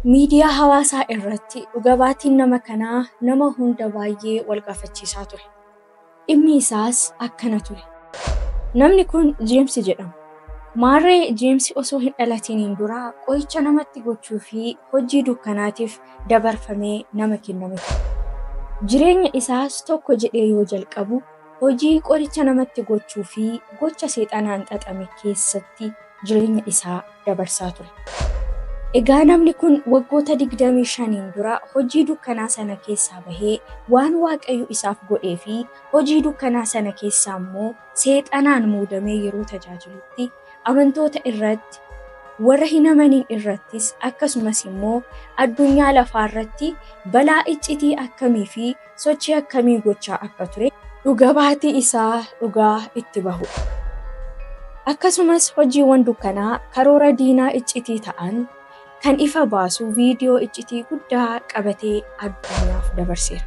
Miidiyaa hawaasaa irratti dhuga baatiin nama kanaa nama hunda baay'ee wal gaafachiisaa ture. Dhimmi isaas akkana ture. Namni kun Jeemsi jedhama. Maarree Jeemsi osoo hin dhalatiniin dura qoricha namatti gochuu fi hojii dukkanaatiif dabarfamee nama kenname ture. Jireenya isaas tokko jedhee yoo jalqabu hojii qoricha namatti gochuu fi gocha seexanaan xaxame keessatti jireenya isaa dabarsaa ture. Egaa namni kun waggoota 25 dura hojii dukkanaa sana keessaa bahee waan Waaqayyo isaaf godhee fi hojii dukkanaa sana keessaa immoo seexanaan muudamee yeroo tajaajilutti amantoota irratti, warra hin amanin irrattis, akkasumas immoo addunyaa lafaa irratti balaa iccitii akkamii fi sochii akkamii gochaa akka ture dhuga baatii isaa dhugaa itti bahudha. Akkasumas hojiiwwan dukkanaa karoora diinaa iccitii ta'an kan ifa baasu viidiyoo iccitii guddaa qabatee addunyaaf dabarseera.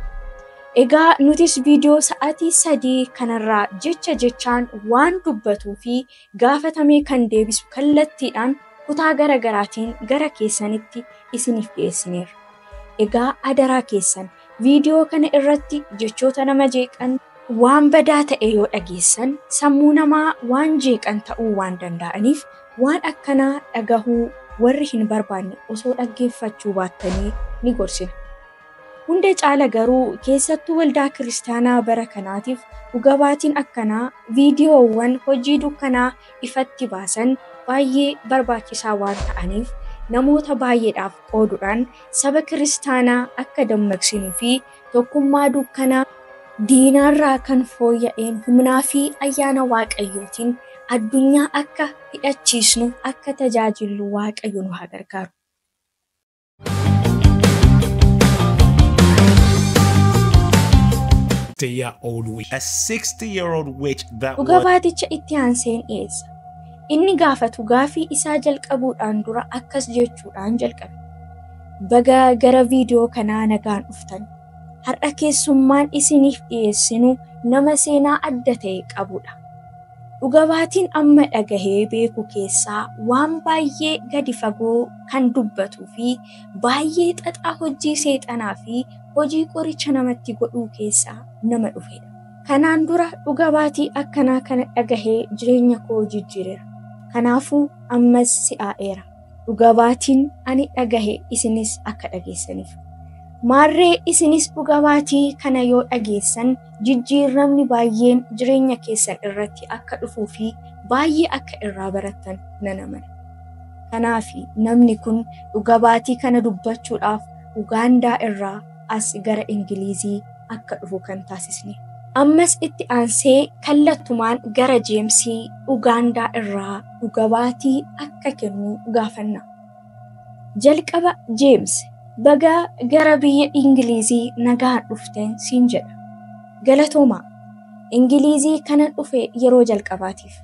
Egaa nutis viidiyoo sa'aatii 3 kanarraa jecha jechaan waan dubbatuu fi gaafatamee kan deebisu kallattiidhaan kutaa gara garaatiin gara keessanitti isiniif dhiyeessineerra. Egaa adaraa keessan viidiyoo kana irratti jechoota nama jeeqan, waan badaa ta'e yoo dhageessan sammuu namaa waan jeeqan ta'uu waan danda'aniif waan akkanaa dhagahuu warri hin barbaanne osoo dhaggeeffachuu baattanii ni gorsina. Hunda caala garuu keessattuu waldaa kiristaanaa bara kanaatiif dhuga baatiin akkanaa viidiyoowwan hojii dukkanaa ifatti baasan baay'ee barbaachisaa waan ta'aniif namoota baay'eedhaaf qooduudhaan saba kiristaanaa akka dammaqsinuu fi tokkummaa dukkanaa diinaarraa kan fooyya'een humnaa fi ayyaana Waaqayyootiin addunyaa akka hidhachiisnu akka tajaajillu Waaqayyo nu haa gargaaru. Year-old witch. A 60-year-old witch that Dhuga was baaticha itti aanseen dhiyeessa. Inni gaafatu gaafii isaa jalqabuudhaan dura akkas jechuudhaan jalqabe. Baga gara viidiyoo kanaa nagaan dhuftan. Har'a keessummaan isiniif dhiyeessinu nama seenaa adda ta'e qabudha. Dhuga baatiin amma dhagahee beeku keessaa waan baay'ee gadi fagoo kan dubbatuu fi baay'ee xaxaa hojii seexanaa fi hojii qoricha namatti godhuu keessaa nama dhufedha. Kanaan dura dhuga baatii akkanaa kana dhagahee jireenya koo jijjiireera. Kanaafuu ammas si'aa'eera. Dhuga baatiin ani dhagahe isinis akka dhageessaniif. Maarree isinis dhuga baatii kana yoo dhageessan jijjiiramni baay'een jireenya keessan irratti akka dhufuu fi baay'ee akka irraa barattan nan amana. Kanaaf namni kun dhuga baatii kana dubbachuudhaaf Ugaandaa irraa as gara Ingilizii akka dhufu kan taasisne. Ammas itti aansee kallattumaan gara Jeemsii Ugaandaa irraa dhuga baatii akka kennu gaafanna. Jalqaba Jeems, baga gara biyya Ingilizii nagaan dhufteen siin jedha. Galatoomaa. Ingilizii kana dhufe yeroo jalqabaatiif.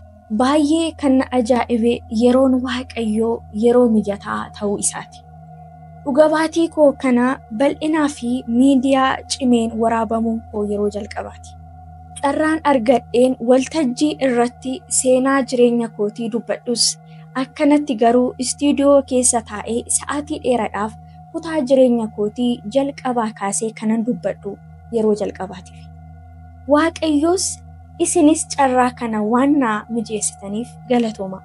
Baay'ee kan na ajaa'ibe yeroon Waaqayyoo yeroo mijataa ta'uu isaati. Dhuga baatii koo kana bal'inaa fi miidiyaa cimeen waraabamuun koo yeroo jalqabaati. Carraan argadheen waltajjii irratti seenaa jireenya kootii dubbadhus akkanatti garuu istiidiyoo keessa taa'ee sa'aatii dheeraadhaaf kutaa jireenya kootii jalqabaa kaasee kanan dubbadhu yeroo jalqabaatiif. Waaqayyoos isinis carraa kana waan naa mijeessitaniif galatooma.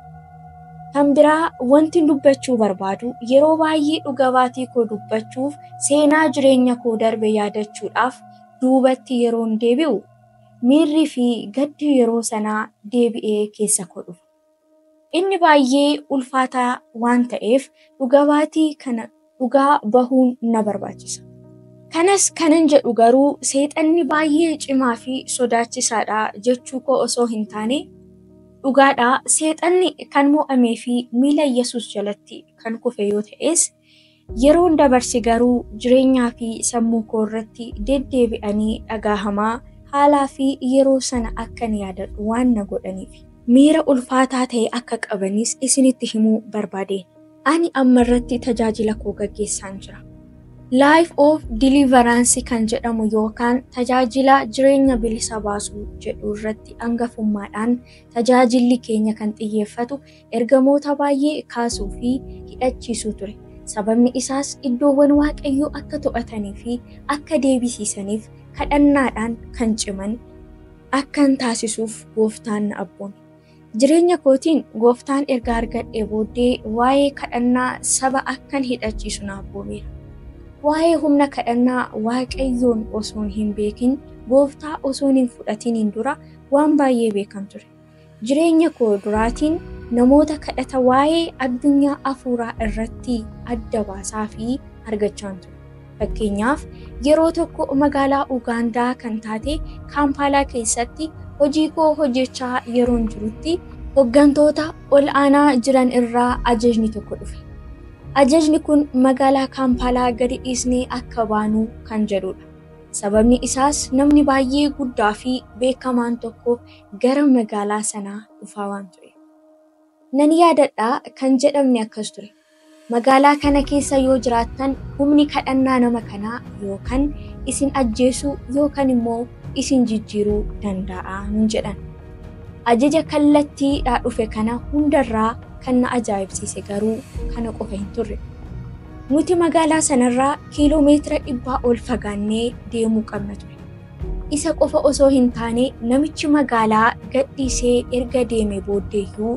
Kan biraa wanti dubbachuu barbaadu yeroo baay'ee dhuga baatii koo dubbachuuf seenaa jireenya koo darbe yaadachuudhaaf duubatti yeroon deebi'u miirri fi gaddi yeroo sanaa deebi'ee keessa koo dhufa. Inni baay'ee ulfaataa waan ta'eef dhuga baatii kana dhugaa bahuun na barbaachisa. Kanas kanan jedhu garuu seexanni baay'ee cimaa fi sodaachisaadha jechuu koo osoo hin taane dhugaadha. Seexanni kan mo'amee fi miila Yesuus jalatti kan kufe yoo ta'es yeroon dabarse garuu jireenyaa fi sammuu koo irratti deddeebi'anii dhagahamaa haalaa fi yeroo sana akkan yaadadhu waan na godhaniif miira ulfaataa ta'e akka qabanis isinitti himuu barbaadeen. Ani amma irratti tajaajila koo gaggeessaan jira. Life of Deliverance kan jedhamu yookaan tajaajila jireenya bilisa baasuu jedhu irratti hangafummaadhaan tajaajilli keenya kan xiyyeeffatu ergamoota baay'ee kaasuu fi hidhachiisuu ture. Sababni isaas iddoowwan Waaqayyoo akka to'atanii fi akka deebisiisaniif kadhannaadhaan kan ciman akkan taasisuuf gooftaan na abboome. Jireenya kootiin gooftaan erga argadhee booddee waa'ee kadhannaa saba akkan hidhachiisu na abboomeera. Waa'ee humna kadhannaa Waaqayyoon osoon hin beekin gooftaa osoon hin fudhatiniin dura waan baay'ee beekan ture. Jireenya koo duraatiin namoota kadhata waa'ee addunyaa afuuraa irratti adda baasaa fi argachaan ture. Fakkeenyaaf yeroo tokko magaalaa Ugaandaa kan taate Kaampaalaa keessatti hojii koo hojjechaa yeroon jirutti hooggantoota ol aanaa jiran irraa ajajni tokko dhufe. Ajajni kun magaalaa Kaampaalaa gadi dhiisnee akka baanu kan jedhudha. Sababni isaas namni baay'ee guddaa fi beekamaan tokko gara magaalaa sanaa dhufaa waan ture. Nan yaadadhaa kan jedhamne akkas ture. Magaalaa kana keessa yoo jiraattan humni kadhannaa nama kanaa yookaan isin ajjeesuu yookaan immoo isin jijjiiruu danda'a nun jedhan. Ajaja kallattiidhaa dhufe kana hundarraa kan na ajaa'ibsiise garuu kana qofa hin turre. Nuti magaalaa sanarraa kiiloomeetira 100 ol fagaannee deemuu qabna ture. Isa qofa osoo hin taane namichi magaalaa gadhiisee erga deeme booddeeyyuu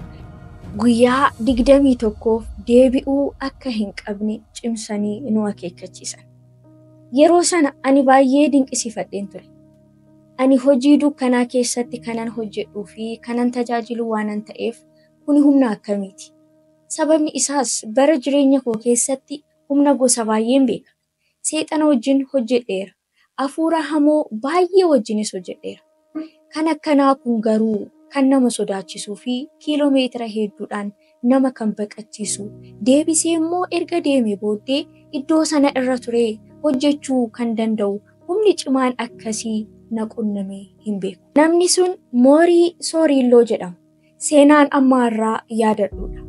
guyyaa 21 deebi'uu akka hin qabne cimsanii nu akeekkachiisan. Yeroo sana ani baay'ee dinqisiifadheen ture. Ani hojii dukkanaa keessatti kanan hojjedhuu fi kanan tajaajilu waanan ta'eef kuni humna akkamiiti? Sababni isaas bara jireenya koo keessatti humna gosa baay'een beeka. Seexana wajjin hojjedheera. Hafuura hamoo baay'ee wajjinis hojjedheera. Kan akkanaa kun garuu kan nama sodaachisuu fi kiiloomeetira hedduudhaan nama kan baqachiisu deebisee immoo erga deeme booddee iddoo sana irra turee hojjechuu kan danda'u humni cimaan akkasii na qunnamee hin beeku. Namni sun Moorii Sooriilloo jedhama. Seenaan ammaarraa yaadadhuudha.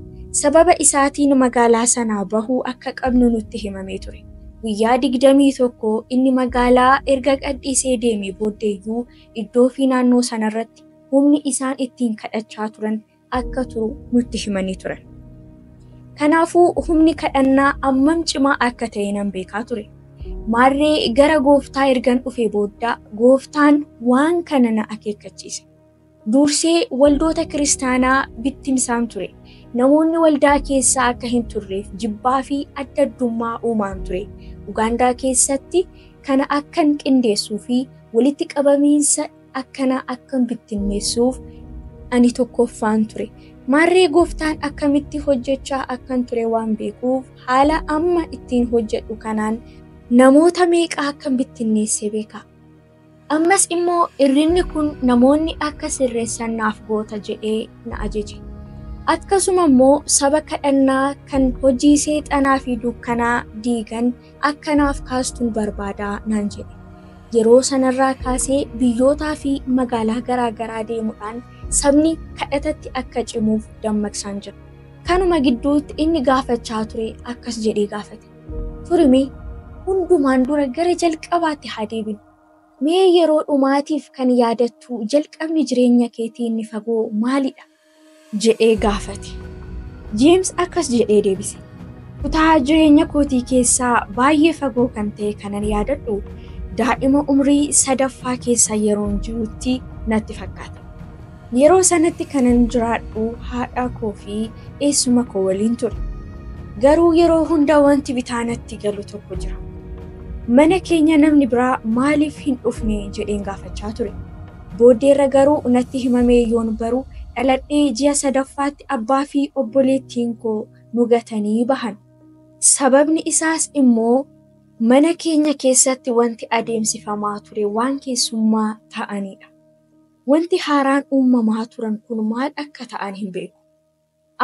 Sababa isaatiin magaalaa sanaa bahuu akka qabnu nutti himamee ture. Guyyaa 21 inni magaalaa erga gadhiisee deeme booddeeyyuu iddoo fi naannoo sanarratti humni isaan ittiin kadhachaa turan akka turu nutti himanii turan. Kanaafuu humni kadhannaa ammam cimaa akka ta'e nan beekaa ture. Maarree gara gooftaa ergan dhufe booda gooftaan waan kana na akeekkachiise. Dursee waldoota kiristaanaa bittimsaan ture. Namoonni waldaa keessaa akka hin turreef jibbaa fi adda addummaa uumaan ture. Ugaandaa keessatti kana akkan qindeessuu fi walitti qabamiinsa akkana akkan bittinneessuuf ani tokkoffaan ture. Maarree gooftaan akkamitti hojjechaa akkan ture waan beekuuf haala amma ittiin hojjedhu kanaan namoota meeqa akkan bittinneesse beeka. Ammas immoo irrinni kun namoonni akka sirreessan naaf goota jedhee na ajaje. Akkasuma immoo saba kadhannaa kan hojii seexanaa fi dukkanaa diigan akkanaaf kaastuun barbaadaa naan jedhe. Yeroo sanarraa kaasee biyyootaa fi magaalaa garaagaraa deemuudhaan sabni kadhatatti akka cimuuf dammaqsaan jira. Kanuma gidduutti inni gaafachaa ture akkas jedhee gaafate. Turime hundumaan dura gara jalqabaatti haa deebinu. Mee yeroo dhumaatiif kan yaadattu jalqabni jireenya keetii inni fagoo maalidha? Jedhee gaafate. Jeems akkas jedhee deebise. Kutaa jireenya kootii keessaa baay'ee fagoo kan ta'e kanan yaadadhu daa'ima umrii 3ffaa keessa yeroon jirutti natti fakkaata. Yeroo sanatti kanan jiraadhu haadha koo fi eessuma koo waliin ture. Garuu yeroo hunda wanti bitaa natti galu tokko jira. Mana keenya namni biraa maaliif hin dhufne jedheen gaafachaa ture. Booddeerra garuu natti himamee yoon baru dhaladhee ji'a 3ffaatti abbaa fi obboleettiin koo nu gatanii bahan. Sababni isaas immoo mana keenya keessatti wanti adeemsifamaa ture waan keessummaa ta'anidha. Wanti haaraan uumamaa turan kun maal akka ta'an hin beeku.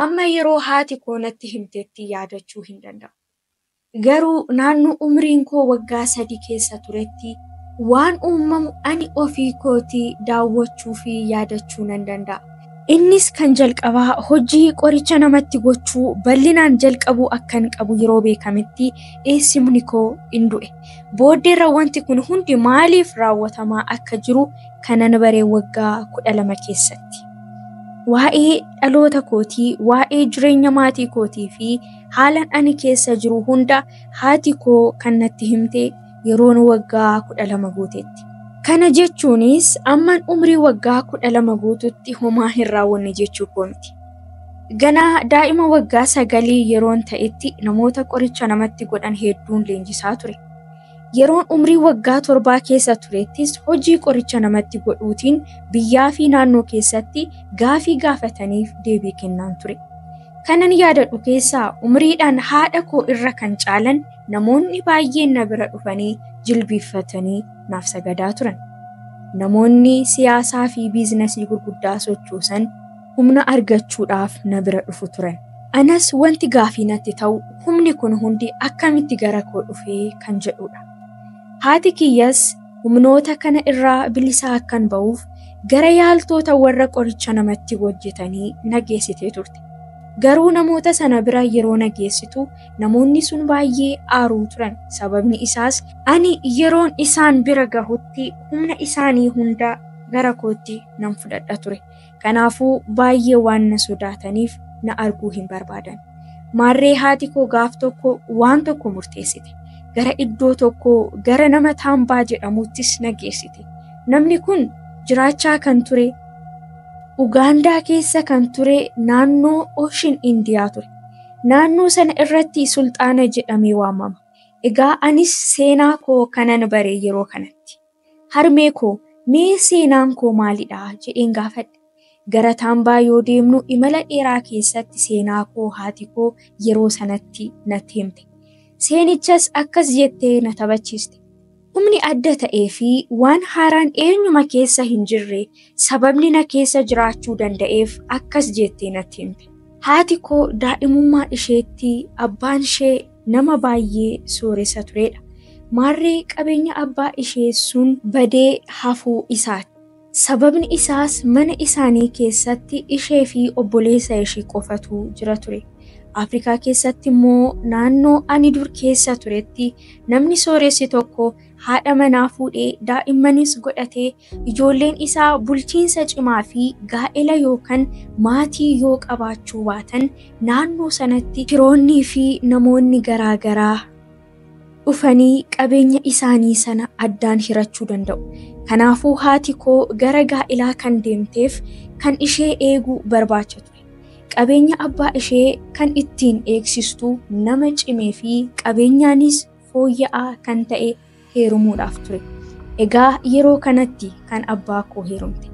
Amma yeroo haati koo natti himtetti yaadachuu hin danda'u. Garuu naannoo umriin koo waggaa 3 keessa turetti waan uumamu ani ofii kootii daawwachuu fi yaadachuu nan danda'a. Innis kan jalqabaa hojii qoricha namatti gochuu bal'inaan jalqabuu akkan qabu yeroo beekametti eessimni koo hin du'e. Booddeerra wanti kun hundi maaliif raawwatamaa akka jiru kanan baree waggaa 12 keessatti. Waa'ee dhaloota kootii, waa'ee jireenya maatii kootii fi haalan ani keessa jiru hunda haati koo kan natti himte yeroon waggaa 12 guutetti. Kana jechuunis amman umrii waggaa 12 guututti homaa hin raawwanne jechuu koo miti. Ganaa daa'ima waggaa 9 yeroon ta'etti namoota qoricha namatti godhan hedduun leenjisaa ture. Yeroon umrii waggaa 7 keessa turettis hojii qoricha namatti godhuutiin biyyaa fi naannoo keessatti gaafii gaafataniif deebii kennaan ture. Kanan yaadadhu keessaa umriidhaan haadha koo irra kan caalan namoonni baay'een na bira dhufanii jilbiiffatanii naaf sagadaa turan. Namoonni siyaasaa fi biizinasii gurguddaa sochoosan humna argachuudhaaf na bira dhufu turan. Anas wanti gaafii natti ta'u humni kun hundi akkamitti gara koo dhufee kan jedhudha. Haati kiyyas humnoota kana irraa bilisa akkan ba'uuf gara yaaltoota warra qoricha namatti hojjetanii na geessitee turte. Garuu namoota sana bira yeroo na geessitu namoonni sun baay'ee aaruu turan. Sababni isaas ani yeroon isaan bira gahutti humna isaanii hunda gara kootti nan fudhadha ture. Kanaafuu baay'ee waan na sodaataniif na arguu hin barbaadan. Maarree haati koo gaaf tokko waan tokko murteessite. Gara iddoo tokkoo gara nama Taambaa jedhamuttis na geessite. Namni kun jiraachaa kan ture Ugaandaa keessa kan ture naannoo Ooshin Indiyaa ture. Naannoo sana irratti sulxaana jedhamee waamama. Egaa anis seenaa koo kanan bare yeroo kanatti. Harmee koo mee seenaan koo maalidha jedheen gaafadhe. Gara Taambaa yoo deemnu imala dheeraa keessatti seenaa koo haati koo yeroo sanatti natti himte. Seenichas akkas jettee na taphachiiste. Humni adda ta'ee fi waan haaraan eenyuma keessa hin jirre sababni na keessa jiraachuu danda'eef akkas jettee natti himte. Haati koo daa'imummaa isheetti abbaan ishee nama baay'ee sooressa turedha. Maarree qabeenya abbaa ishee sun badee hafuu isaati. Sababni isaas mana isaanii keessatti ishee fi obboleessa ishee qofatu jira ture. Afrikaa keessatti immoo naannoo ani dur keessa turetti namni sooressi tokko haadha manaa fuudhee daa'immanis godhatee ijoolleen isaa bulchiinsa cimaa fi gaa'ela yookaan maatii yoo qabaachuu baatan naannoo sanatti firoonnii fi namoonni garaagaraa dhufanii qabeenya isaanii sana addaan hirachuu danda'u. Kanaafuu haati koo gara gaa'elaa kan deemteef kan ishee eeguu barbaacha ture. Qabeenya abbaa ishee kan ittiin eegsistu nama cimee fi qabeenyaanis fooyya'aa kan ta'e heerumuudhaaf ture. Egaa yeroo kanatti kan abbaa koo heerumte.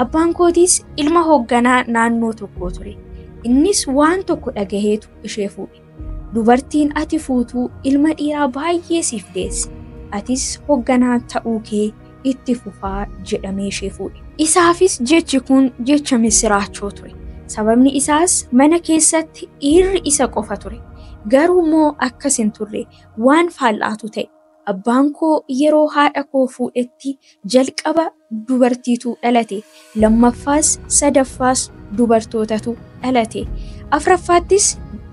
Abbaan kootis ilma hoogganaa naannoo tokkoo ture. Innis waan tokko dhagaheetu ishee fuudhe. Dubartiin ati fuutuu ilma dhiiraa baay'ee siif deesse. Atis hoogganaa ta'uu kee itti fufaa jedhamee ishee fuudhe. Isaafis jechi kun jecha misiraachoo ture. Sababni isaas mana keessatti dhiirri isa qofa ture. Garuu immoo akkas hin turre waan faallaatu ta'e. Abbaan koo yeroo haadha koo fuudhetti jalqaba dubartiitu dhalate. Lammaffaas sadaffaas dubartootatu dhalate. Afuraffaattis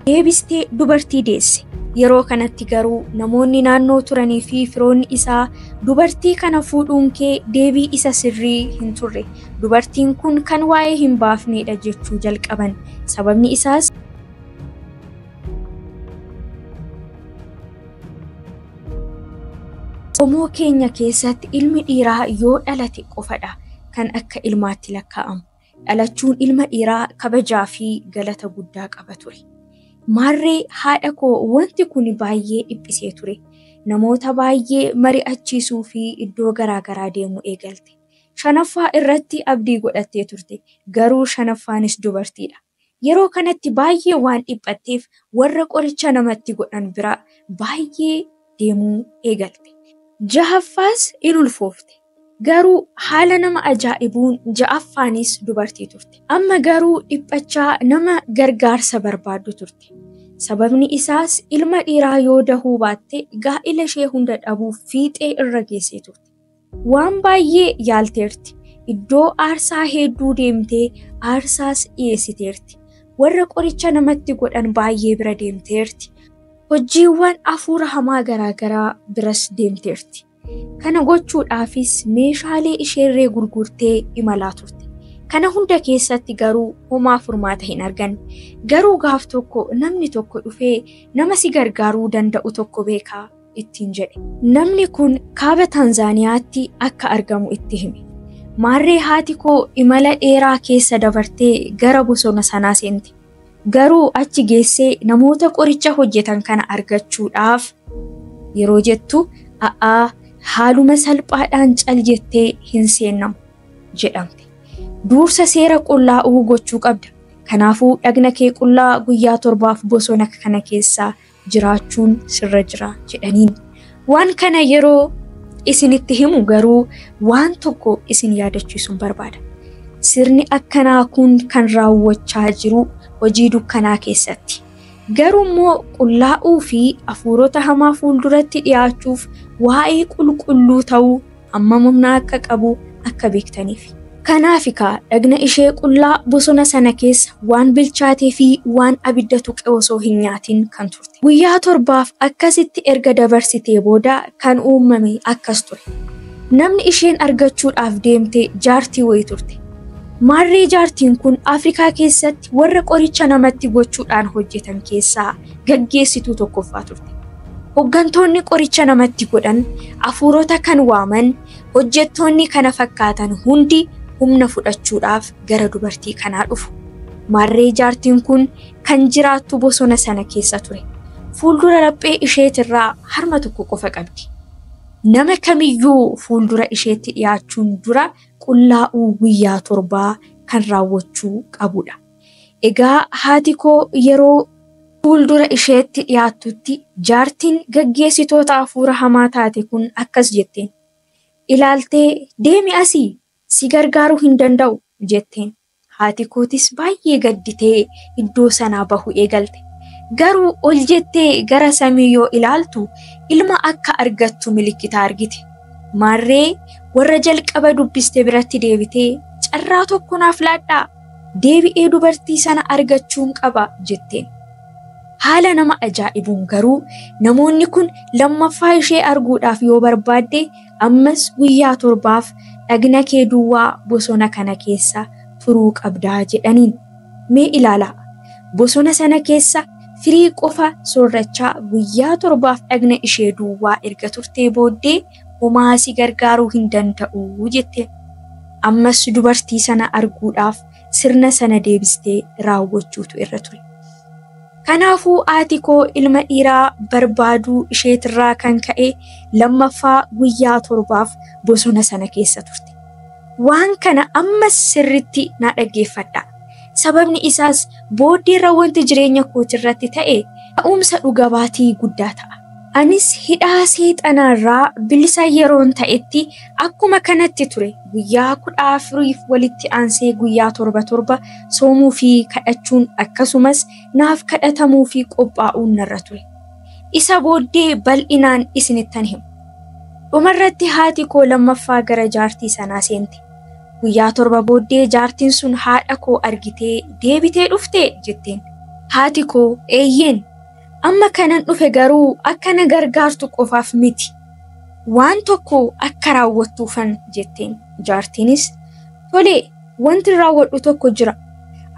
deebistee dubartii deesse. Yeroo kanatti garuu namoonni naannoo turanii fi firoonni isaa dubartii kana fuudhuun kee deebii isa sirrii hin turre. Dubartiin kun kan waa'ee hin baafnedha jechuu jalqaban. Sababni isaas qomoo keenya keessatti ilmi dhiiraa yoo dhalate qofadha kan akka ilmaatti lakkaa'amu. Dhalachuun ilma dhiiraa kabajaa fi galata guddaa qaba ture. Maarree haadha koo wanti kun baay'ee dhiphisee ture. Namoota baay'ee mari'achiisuu fi iddoo garaagaraa deemuu eegalte. Shanaffaa irratti abdii godhattee turte. Garuu shanaffaanis dubartiidha. Yeroo kanatti baay'ee waan dhiphatteef warra qoricha namatti godhan bira baay'ee deemuu eegalte. Jahaffaas in ulfoofte. Garuu haala nama ajaa'ibuun ja'affaanis dubartii turte. Amma garuu dhiphachaa nama gargaarsa barbaaddu turte. Sababni isaas ilma dhiiraa yoo dahuu baatte gaa'ila ishee hunda dhabuuf fiixee irra geessee turte. Waan baay'ee yaalteerti. Iddoo aarsaa hedduu deemtee aarsaas dhiyeessiteerti. Warra qoricha namatti godhan baay'ee bira deemteerti. Hojiiwwan hafuura hamaa garaagaraa biras deemteerti. Kana gochuudhaafis meeshaalee isheerree gurgurtee imalaa turte. Kana hunda keessatti garuu homaa furmaata hin arganne. Garuu gaaf tokko namni tokko dhufee nama si gargaaruu danda'u tokko beekaa ittiin jedhe. Namni kun kaaba Taanzaaniyaatti akka argamu itti hime. Maarree haati koo imala dheeraa keessa dabartee gara bosona sanaa seente. Garuu achi geessee namoota qoricha hojjetan kana argachuudhaaf yeroo jettu a'aa haaluma salphaadhaan cal jettee hin seennamu jedhamte. Dursa seera qullaa'uu gochuu qabda. Kanaafuu dhagna kee qullaa guyyaa 7 bosona kana keessa jiraachuun sirra jira jedhaniin. Waan kana yeroo isinitti himu garuu waan tokko isin yaadachiisuun barbaada. Sirni akkanaa kun kan raawwachaa jiru hojii dukkanaa keessatti. Garuu immoo qullaa'uu fi hafuurota hamaa fuulduratti dhiyaachuuf waa'ee qulqulluu ta'uu hammam humna akka qabu akka beektaniif. Kanaaf dhagna ishee qullaa bosona sana keessa waan bilchaatee fi waan abidda tuqe osoo hin nyaatin kan turte. Guyyaa 7 akkasitti erga dabarsitee booda kan uumame akkas ture. Namni isheen argachuudhaaf deemte jaartii wayii turte. Maarree jaartiin kun Afrikaa keessatti warra qoricha namatti gochuudhaan hojjetan keessaa gaggeessituu tokkoffaa turte. Hoggantoonni qoricha namatti godhan, hafuurota kan waaman, hojjettoonni kana fakkaatan hundi humna fudhachuudhaaf gara dubartii kanaa dhufu. Maarree jaartiin kun kan jiraattu bosona sana keessa ture. Fuuldura laphee isheetirraa harma tokko qofa qabdi. Nama kamiyyuu fuuldura isheetti dhiyaachuun dura qullaa'uu guyyaa 7 kan raawwachuu qabudha. Egaa haati koo yeroo fuuldura isheetti dhiyaattutti jaartiin gaggeessitoota hafuura hamaa taate kun akkas jetteen. Ilaaltee deemi asii si gargaaruu hin danda'u jetteen. Haati kootis baay'ee gadditee iddoo sanaa bahu eegalte. Garuu ol jettee gara samii yoo ilaaltu ilma akka argattu milikkita argite. Maarree warra jalqaba dubbiste biratti deebitee carraa tokko naaf laadhaa deebi'ee dubartii sana argachuun qaba jetteen. Haala nama ajaa'ibuun garuu namoonni kun lammaffaa ishee arguudhaaf yoo barbaadde ammas guyyaa 7 dhagna kee duwwaa bosona kana keessa turuu qabdaa jedhaniin. Mee ilaalaa, bosona sana keessa firii qofa soorrachaa guyyaa 7 dhagna ishee duwwaa erga turtee booddee homaa si gargaaruu hin danda'u jette. Ammas dubartii sana arguudhaaf sirna sana deebistee raawwachuutu irra ture. Kanaafuu haati koo ilma dhiiraa barbaaduu isheetirraa kan ka'e lammaffaa guyyaa 7 bosona sana keessa turte. Waan kana ammas sirritti na dhaggeeffadha. Sababni isaas booddeerra wanti jireenya kootirratti ta'e ka'umsa dhugabaatii guddaa ta'a. Anis hidhaa seexanaarraa bilisa yeroon ta'etti akkuma kanatti ture. Guyyaa 14 walitti aansee guyyaa 7 soomuu fi kadhachuun akkasumas naaf kadhatamuu fi qophaa'uun narra ture. Isa booddee bal'inaan isinittan himu. Dhumarratti haati koo lammaffaa gara jaartii sanaa seente. Guyyaa 7 booddee jaartiin sun haadha koo argitee deebitee dhufte jetteen. Haati koo eeyyeen, amma kanan dhufe garuu akka na gargaartu qofaaf miti. Waan tokko akka raawwattuufan jetteen. Jaartiinis tole, wanti raawwadhu tokko jira.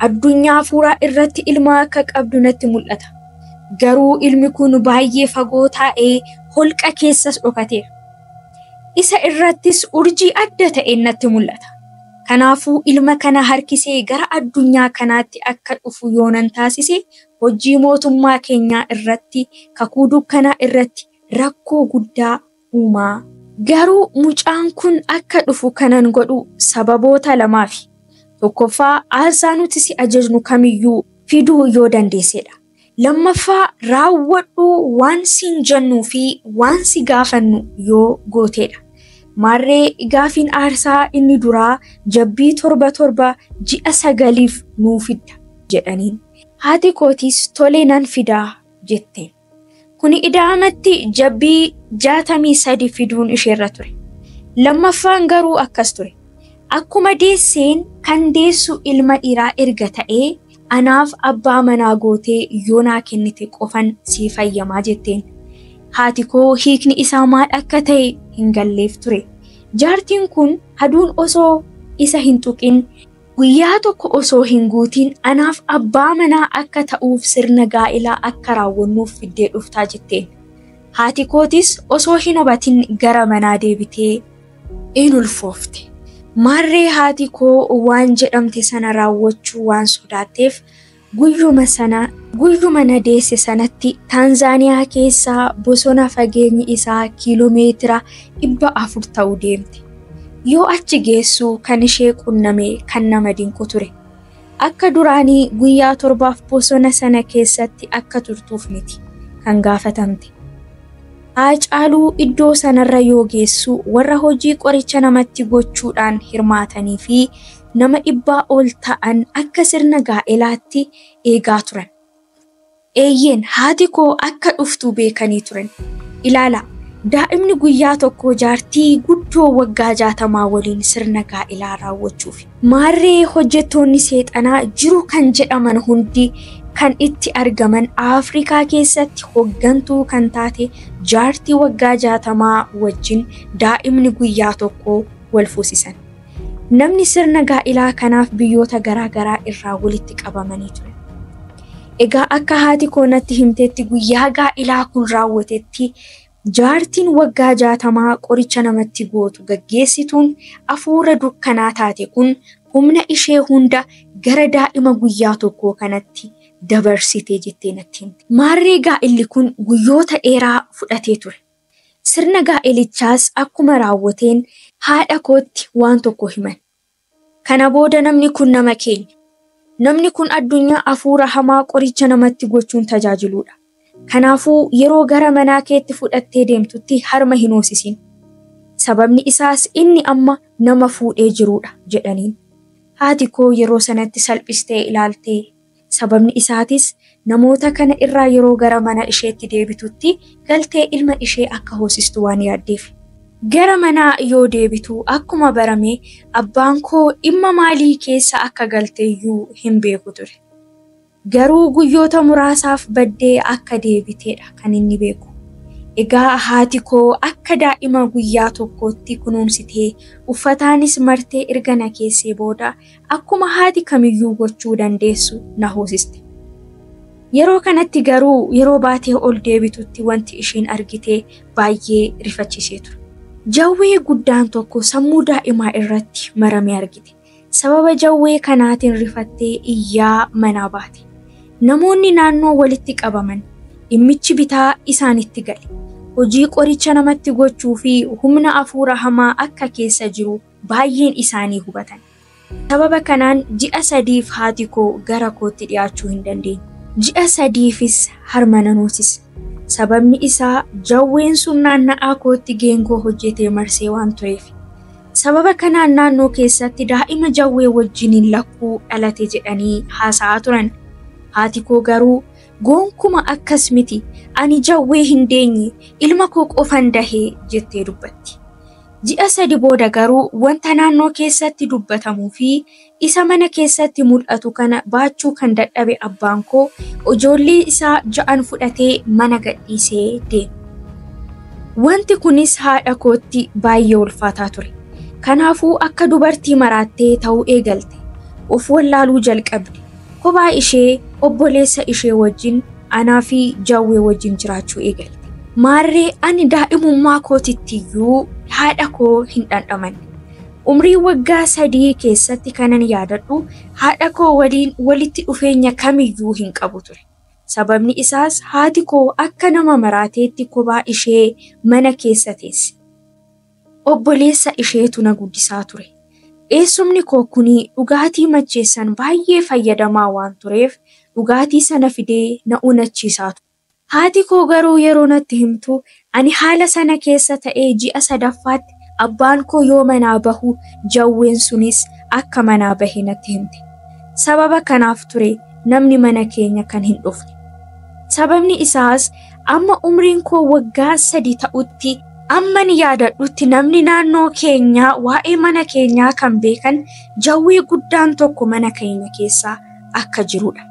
Addunyaa hafuuraa irratti ilma akka qabdu natti mul'ata. Garuu ilmi kun baay'ee fagoo taa'ee holqa keessas dhokateera. Isa irrattis urjii adda ta'e natti mul'ata. Kanaafuu ilma kana harkisee gara addunyaa kanaatti akka dhufu yoonan taasise hojii mootummaa keenyaa irratti kakuu dukkanaa irratti rakkoo guddaa uumaa. Garuu mucaan kun akka dhufu kanan godhu sababoota lamaafi. Tokkoffaa aarsaa nuti si ajajnu kamiyyuu fiduu yoo dandeessedha. Lammaffaa raawwadhu waan siin jennuu fi waan si gaafannu yoo gooteedha. Maarree gaafiin aarsaa inni duraa jabbii 7 ji'a 9 nuu fidda jedhaniin. Haati kootis tolee nan fidaa jetteen. Kuni ida'amatti jabbii 63 fiduun isheerra ture. Lammaffaan garuu akkas ture. Akkuma deesseen kan deessu ilma dhiiraa erga ta'ee anaaf abbaa manaa gootee yoo naa kennite qofan sii fayyamaa jetteen. Haati koo hiikni isaa maal akka ta'e hin galleef ture. Jaartiin kun aduun osoo isa hin tuqin Guyyaa tokko osoo hin guutiin anaaf abbaa manaa akka ta'uuf sirna gaa'ilaa akka raawwannuuf fiddee dhuftaa jetteen. Haati kootis osoo hin hubatin gara manaa deebitee in ulfoofte. Maarree haati koo waan jedhamte sana raawwachuu waan sodaatteef guyyuma na deesse sanatti Taanzaaniyaa keessaa bosona fageenyi isaa kiiloomeetira 400 ta'u deemte. Yoo achi geessu kan ishee qunname kan nama dinqu ture. Akka duraanii guyyaa 7 bosona sana keessatti akka turtuuf miti kan gaafatamte. Haacaaluu iddoo sanarra yoo geessu warra hojii qoricha namatti gochuudhaan hirmaatanii fi nama 100 ol ta'an akka sirna gaa'elaatti eegaa turan. Eeyyeen haati koo akka dhuftu beekanii turan. Ilaala, daa'imni guyyaa tokko jaartii guddoo waggaa 60 waliin sirna gaa'elaa raawwachuuf. Maarree hojjettoonni seexanaa jiru kan jedhaman hundi kan itti argaman Afrikaa keessatti hoggantuu kan taate jaartii waggaa 60 wajjin daa'imni guyyaa tokko wal fuusisan. Namni sirna gaa'elaa kanaaf biyyoota garaagaraa irraa walitti qabamanii turan. Egaa akka haati koo natti himtetti guyyaa gaa'elaa kun raawwatetti jaartiin waggaa 60 qoricha namatti gootu gaggeessituun afuura dukkanaa taate kun humna ishee hunda gara daa'ima guyyaa tokkoo kanatti dabarsitee jettee natti himte. Maarree gaa'elli kun guyyoota dheeraa fudhatee ture. Sirna gaa'elichaas akkuma raawwateen haadha kootti waan tokko himan. Kana booda namni kun nama keenya. Namni kun addunyaa afuura hamaa qoricha namatti gochuun tajaajiludha. Kanaafuu yeroo gara manaa keetti fudhattee deemtutti harma hin hoosisin. Sababni isaas inni amma nama fuudhee jirudha jedhaniin. Haati koo yeroo sanatti salphistee ilaaltee sababni isaatis namoota kana irraa yeroo gara mana isheetti deebitutti galtee ilma ishee akka hoosistu waan yaaddeef. Gara manaa yoo deebitu akkuma barame abbaan koo dhimma maalii keessa akka galteeyyuu hin beeku ture. Garuu guyyoota muraasaaf baddee akka deebiteedha kan inni beeku. Egaa haati koo akka daa'ima guyyaa tokkootti kunuunsitee uffataanis martee erga na keessee booda akkuma haati kamiyyuu gochuu dandeessu na hoosiste. Yeroo kanatti garuu yeroo baatee ol deebitutti wanti isheen argite baay'ee rifachiisee ture. Jawwee guddaan tokko sammuu daa'imaa irratti maramee argite. Sababa jawwee kanaatiin rifattee iyyaa manaa baate. Namoonni naannoo walitti qabaman dhimmichi bitaa isaanitti gale. Hojii qoricha namatti gochuu fi humna afuura hamaa akka keessa jiru baay'een isaanii hubatan. Sababa kanaan ji'a 3 haati koo gara kootti dhiyaachuu hin dandeenye. Ji'a 3fis harma nan hoosise. Sababni isaa jawween sun naanna'aa kootti geengoo hojjetee marsee waan tureef. Sababa kanaan naannoo keessatti daa'ima jawwee wajjiniin lakkuu dhalate jedhanii haasa'aa turan. Haati koo garuu gonkuma akkas miti, ani jawwee hin deenye, ilma koo qofan dahee jettee dubbatti. Ji'a 3 booda garuu wanta naannoo keessatti dubbatamuu fi isa mana keessatti mul'atu kana baachuu kan dadhabe abbaan koo ijoollee isaa 6 fudhatee mana gadhiisee deeme. Wanti kunis haadha kootti baay'ee ulfaataa ture. Kanaafuu akka dubartii maraattee ta'uu eegalte. Of wallaaluu jalqabde. Kophaa ishee obboleessa ishee wajjin anaa fi jawwee wajjin jiraachuu eegalte. Maarree ani daa'imummaa kootittiyyuu haadha koo hin dhandhamanne. Umrii waggaa 3 keessatti kanan yaadadhu haadha koo waliin walitti dhufeenya kamiyyuu hin qabu ture. Sababni isaas haati koo akka nama maraateetti kophaa ishee mana keessa teesse. Obboleessa isheetu na guddisaa ture. Eessumni koo kuni dhugaatii macheessan baay'ee fayyadamaa waan tureef dhugaatii sana fidee na unachiisaa ture. Haati koo garuu yeroo natti himtu ani haala sana keessa ta'ee ji'a 3ffaatti abbaan koo yoo manaa bahu jawween sunis akka manaa bahe natti himte. Sababa kanaaf ture namni mana keenya kan hin dhufne. Sababni isaas amma umriin koo waggaa 3 ta'utti amma ni yaadadhutti namni naannoo keenyaa waa'ee mana keenyaa kan beekan jawwee guddaan tokko mana keenya keessaa akka jirudha.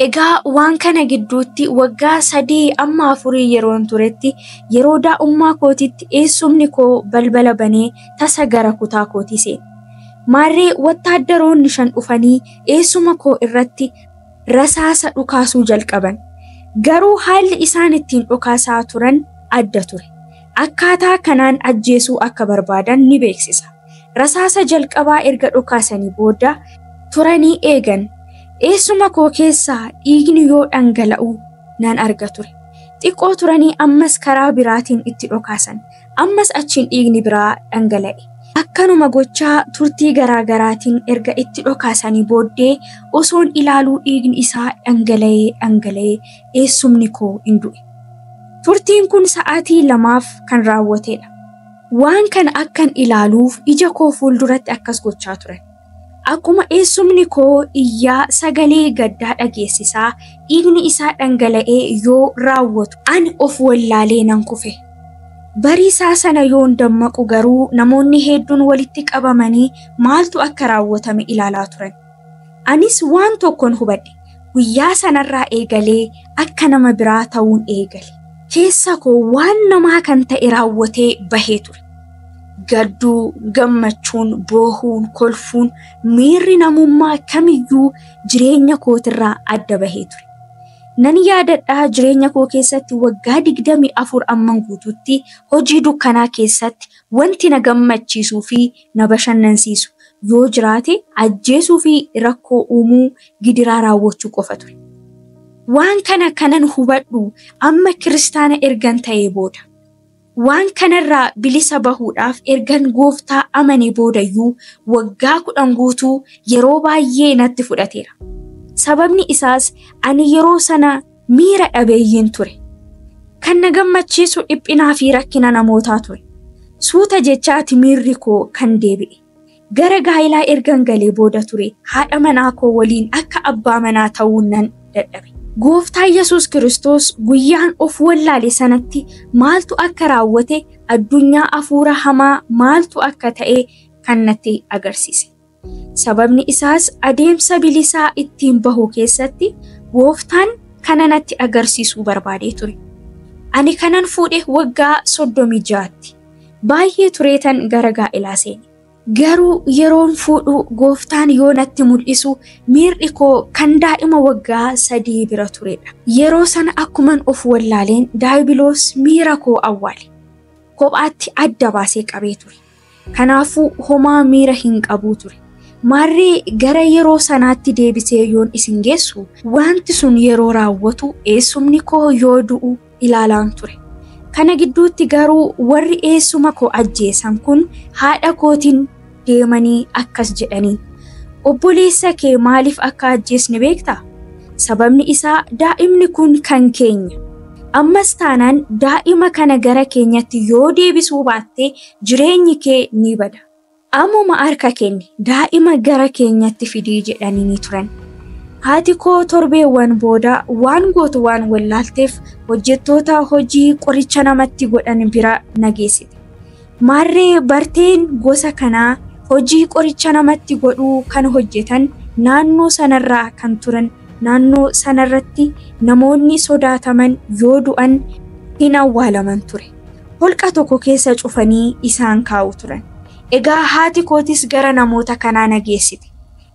Egaa waan kana gidduutti waggaa 3 amma 4 yeroon turetti yeroo daa'ummaa kootitti eessumni koo balbala banee tasa gara kutaa kootii seene. Maarree wattaaddaroonni 5 dhufanii eessuma koo irratti rasaasa dhukaasuu jalqaban. Garuu haalli isaan ittiin dhukaasaa turan adda ture. Akkaataa kanaan ajjeesuu akka barbaadan ni beeksisa. Rasaasa jalqabaa erga dhukaasanii booda turanii eegan. Eessuma koo keessaa dhiigni yoo dhangala'u nan arga ture. Xiqqoo turanii ammas karaa biraatiin itti dhukaasan. Ammas achiin dhiigni biraa dhangala'e. Akkanuma gochaa turtii garaagaraatiin erga itti dhukaasanii booddee osoon ilaaluu dhiigni isaa dhangala'ee eessumni koo hin du'e. Turtiin kun sa'aatii 2 kan raawwatedha. Waan kana akkan ilaaluuf ija koo fuulduratti akkas gochaa turan. Akkuma eessumni koo iyyaa sagalee gaddaa dhageessisaa dhiigni isaa dhangala'ee yoo raawwatu ani of wallaalee nan kufe. Bariisaa sana yoon dammaqu garuu namoonni hedduun walitti qabamanii maaltu akka raawwatame ilaalaa turan. Anis waan tokkoon hubadhe. Guyyaa sanarraa eegalee akka nama biraa ta'uun eegale. Keessa koo waan namaa kan ta'e raawwatee bahee ture. Gadduu, gammachuun, boohuun, kolfuun, miirri namummaa kamiyyuu jireenya kootirraa adda bahee ture. Nan yaadadhaa jireenya koo keessatti waggaa 24 amman guutuutti hojii dukkanaa keessatti wanti na gammachiisuu fi na bashannansiisu yoo jiraate ajjeesuu fi rakkoo uumuu gidiraa raawwachuu qofa ture. Waan kana kanan hubadhu amma kiristaana ergan ta'ee booda. Waan kanarraa bilisa bahuudhaaf ergan gooftaa amane boodayyuu waggaa 10 guutuu yeroo baay'ee natti fudhateera. Sababni isaas ani yeroo sana miira dhabeeyyiin ture. Kan na gammachiisu dhiphinaa fi rakkina namootaa ture. Suuta jechaati miirri koo kan deebi'e. Gara gaa'ilaa ergan galee booda ture haadha manaa koo waliin akka abbaa manaa ta'uu nan dadhabe. Gooftaa Yesuus Kiristoos guyyaan of wallaale sanatti maaltu akka raawwate addunyaa hafuura hamaa maaltu akka ta'e kan natti agarsiise. Sababni isaas adeemsa bilisaa ittiin bahu keessatti gooftaan kana natti agarsiisuu barbaadee ture. Ani kanan fuudhe waggaa 36tti. Baay'ee tureetan gara gaa'ilaa seene. Garuu yeroon fuudhu gooftaan yoo natti mul'isu miirri koo kan daa'ima waggaa 3 bira turedha. Yeroo sana akkuman of wallaaleen daayibiloos miira koo awwaale. Kophaatti adda baasee qabee ture. Kanaafuu homaa miira hin qabuu ture. Maarree gara yeroo sanaatti deebisee yoon isin geessu wanti sun yeroo raawwatu eessumni koo yoo du'u ilaalaan ture. Kana gidduutti garuu warri eessuma koo ajjeesan kun haadha kootiin deemanii akkas jedhaniin. Obboleessa kee maaliif akka ajjeesne beektaa? Sababni isaa daa'imni kun kan keenya. Ammas taanaan daa'ima kana gara keenyatti yoo deebisuu baatte jireenyi kee ni bada. Ammuma harka kenni daa'ima gara keenyatti fidii jedhanii ni turan. Haati koo torbeewwan booda waan gootu waan wallaalteef hojjettoota hojii qoricha namatti godhan bira na geessite. Maarree barteen gosa kanaa hojii qoricha namatti godhuu kan hojjetan naannoo sanarraa kan turan naannoo sanarratti namoonni sodaataman yoo du'an hin awwaalaman ture. Holqa tokko keessa cufanii isaan kaa'u turan. Egaa haati kootis gara namoota kanaa na geessite.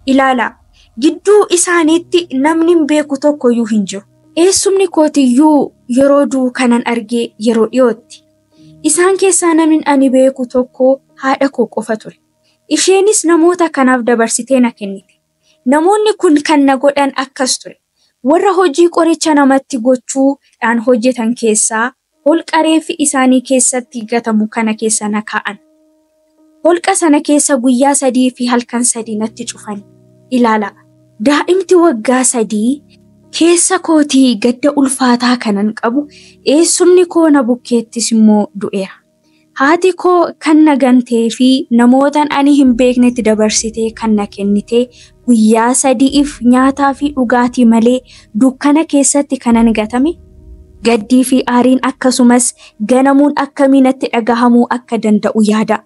Ilaalaa, gidduu isaaniitti namni hin beeku tokkoyyuu hin jiru. Eessumni kootiyyuu yeroo du'u kanan argee yeroo dhiyootti. Isaan keessaa namni ani beeku tokko haadha koo qofa ture. Isheenis namoota kanaaf dabarsitee na kennite. Namoonni kun kan na godhan akkas ture. Warra hojii qoricha namatti gochuudhaan hojjetan keessaa holqa reeffi isaanii keessatti gatamu kana keessa na kaa'an. Holqa sana keessa guyyaa 3 fi halkan 3 natti cufan. Ilaalaa, daa'imti waggaa 3 keessa kootii gadda ulfaataa kanan qabu eessumni koo na bukkeettis immoo du'eera. Haati koo kan na gantee fi namootaan ani hin beeknetti dabarsitee kan na kennite guyyaa 3f nyaataa fi dhugaatii malee dukkana keessatti kanan gatame. Gaddii fi aariin akkasumas ganamuun akkamii natti dhagahamuu akka danda'u yaada.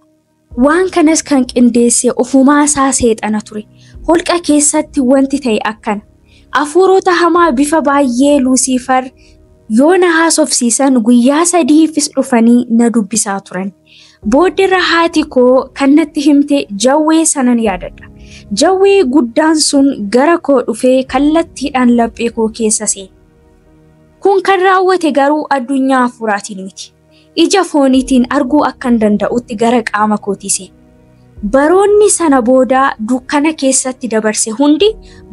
Waan kanas kan qindeesse ofumaa isaa seexana ture. Holqa keessatti wanti ta'e akkana. Hafuurota hamaa bifa baay'ee Luusifar Yoo na haasofsiisan guyyaa 3fis dhufanii na dubbisaa turan. Booddeerra haati koo kan natti himte jawwee sanan yaadadha. Jawwee guddaan sun gara koo dhufee kallattiidhaan laphee koo keessa seene. Kun kan raawwate garuu addunyaa hafuuraatiin miti. Ija fooniitiin arguu akkan danda'utti gara qaama kootii seene. Baroonni sana booda dukkana keessatti dabarse hundi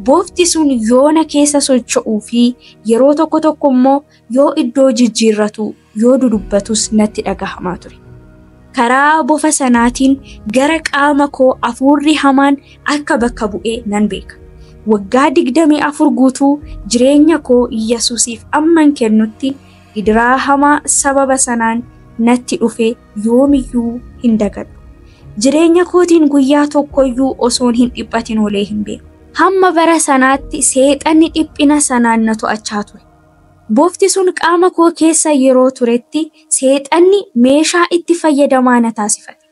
bofti sun yoona keessa socho'uu fi yeroo tokko tokko immoo yoo iddoo jijjiirratu yoo dudubbatus natti dhagahamaa ture. Karaa bofa sanaatiin gara qaama koo hafuurri hamaan akka bakka bu'ee nan beeka. Waggaa 24 guutuu jireenya koo Yesuusiif amman kennutti gidiraa hamaa sababa sanaan natti dhufe yoomiyyuu hin dagadhu. Jireenya kootiin guyyaa tokkoyyuu osoon hin dhiphatin olee hin beeku. Hamma bara sanaatti seexanni dhiphina sanaan na to'achaa ture. Bofti sun qaama koo keessa yeroo turetti seexanni meeshaa itti fayyadamaa na taasifate.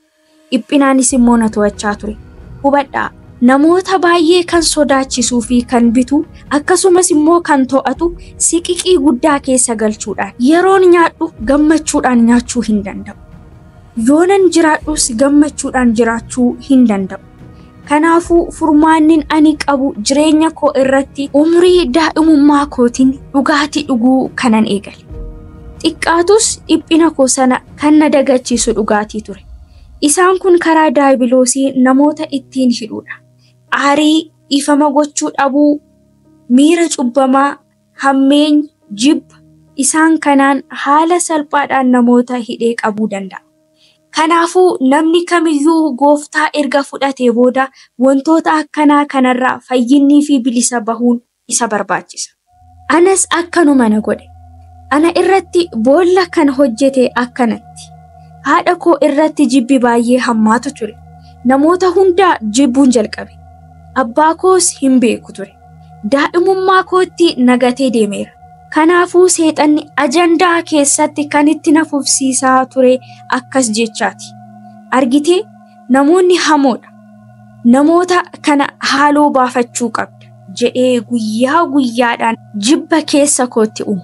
Dhiphinaanis immoo na to'achaa ture. Hubadhaa, namoota baay'ee kan sodaachisuu fi kan bitu akkasumas immoo kan to'atu siqiqii guddaa keessa galchuudhaan yeroon nyaadhu gammachuudhaan nyaachuu hin danda'u. Yoonan jiraadhus gammachuudhaan jiraachuu hin danda'u. Kanaafuu furmaannin ani qabu jireenya koo irratti umrii daa'imummaa kootiin dhugaatii dhuguu kanan eegale. Xiqqaatus dhiphina koo sana kan na dagachiisu dhugaatii ture. Isaan kun karaa daabiloosii namoota ittiin hidhuudha. Aarii, ifama gochuu dhabuu, miira cubbamaa, hammeenya, jibba isaan kanaan haala salphaadhaan namoota hidhee qabuu danda'a. Kanaafuu namni kamiyyuu gooftaa erga fudhatee booda wantoota akkanaa kanarraa fayyinnii fi bilisa bahuun isa barbaachisa. Anas akkanuma na godhe. Ana irratti boolla kan hojjete akkanatti. Haadha koo irratti jibbi baay'ee hammaatu ture. Namoota hundaa jibbuun jalqabe. Abbaa koos hin beeku ture. Daa'imummaa kootti nagatee deemeera. Kanaafuu seexanni ajandaa keessatti kan itti na fufsiisaa ture akkas jechaati. Argitee, namoonni hamoodha. Namoota kana haaloo baafachuu qabda jedhee guyyaa guyyaadhaan jibba keessa kootti uuma.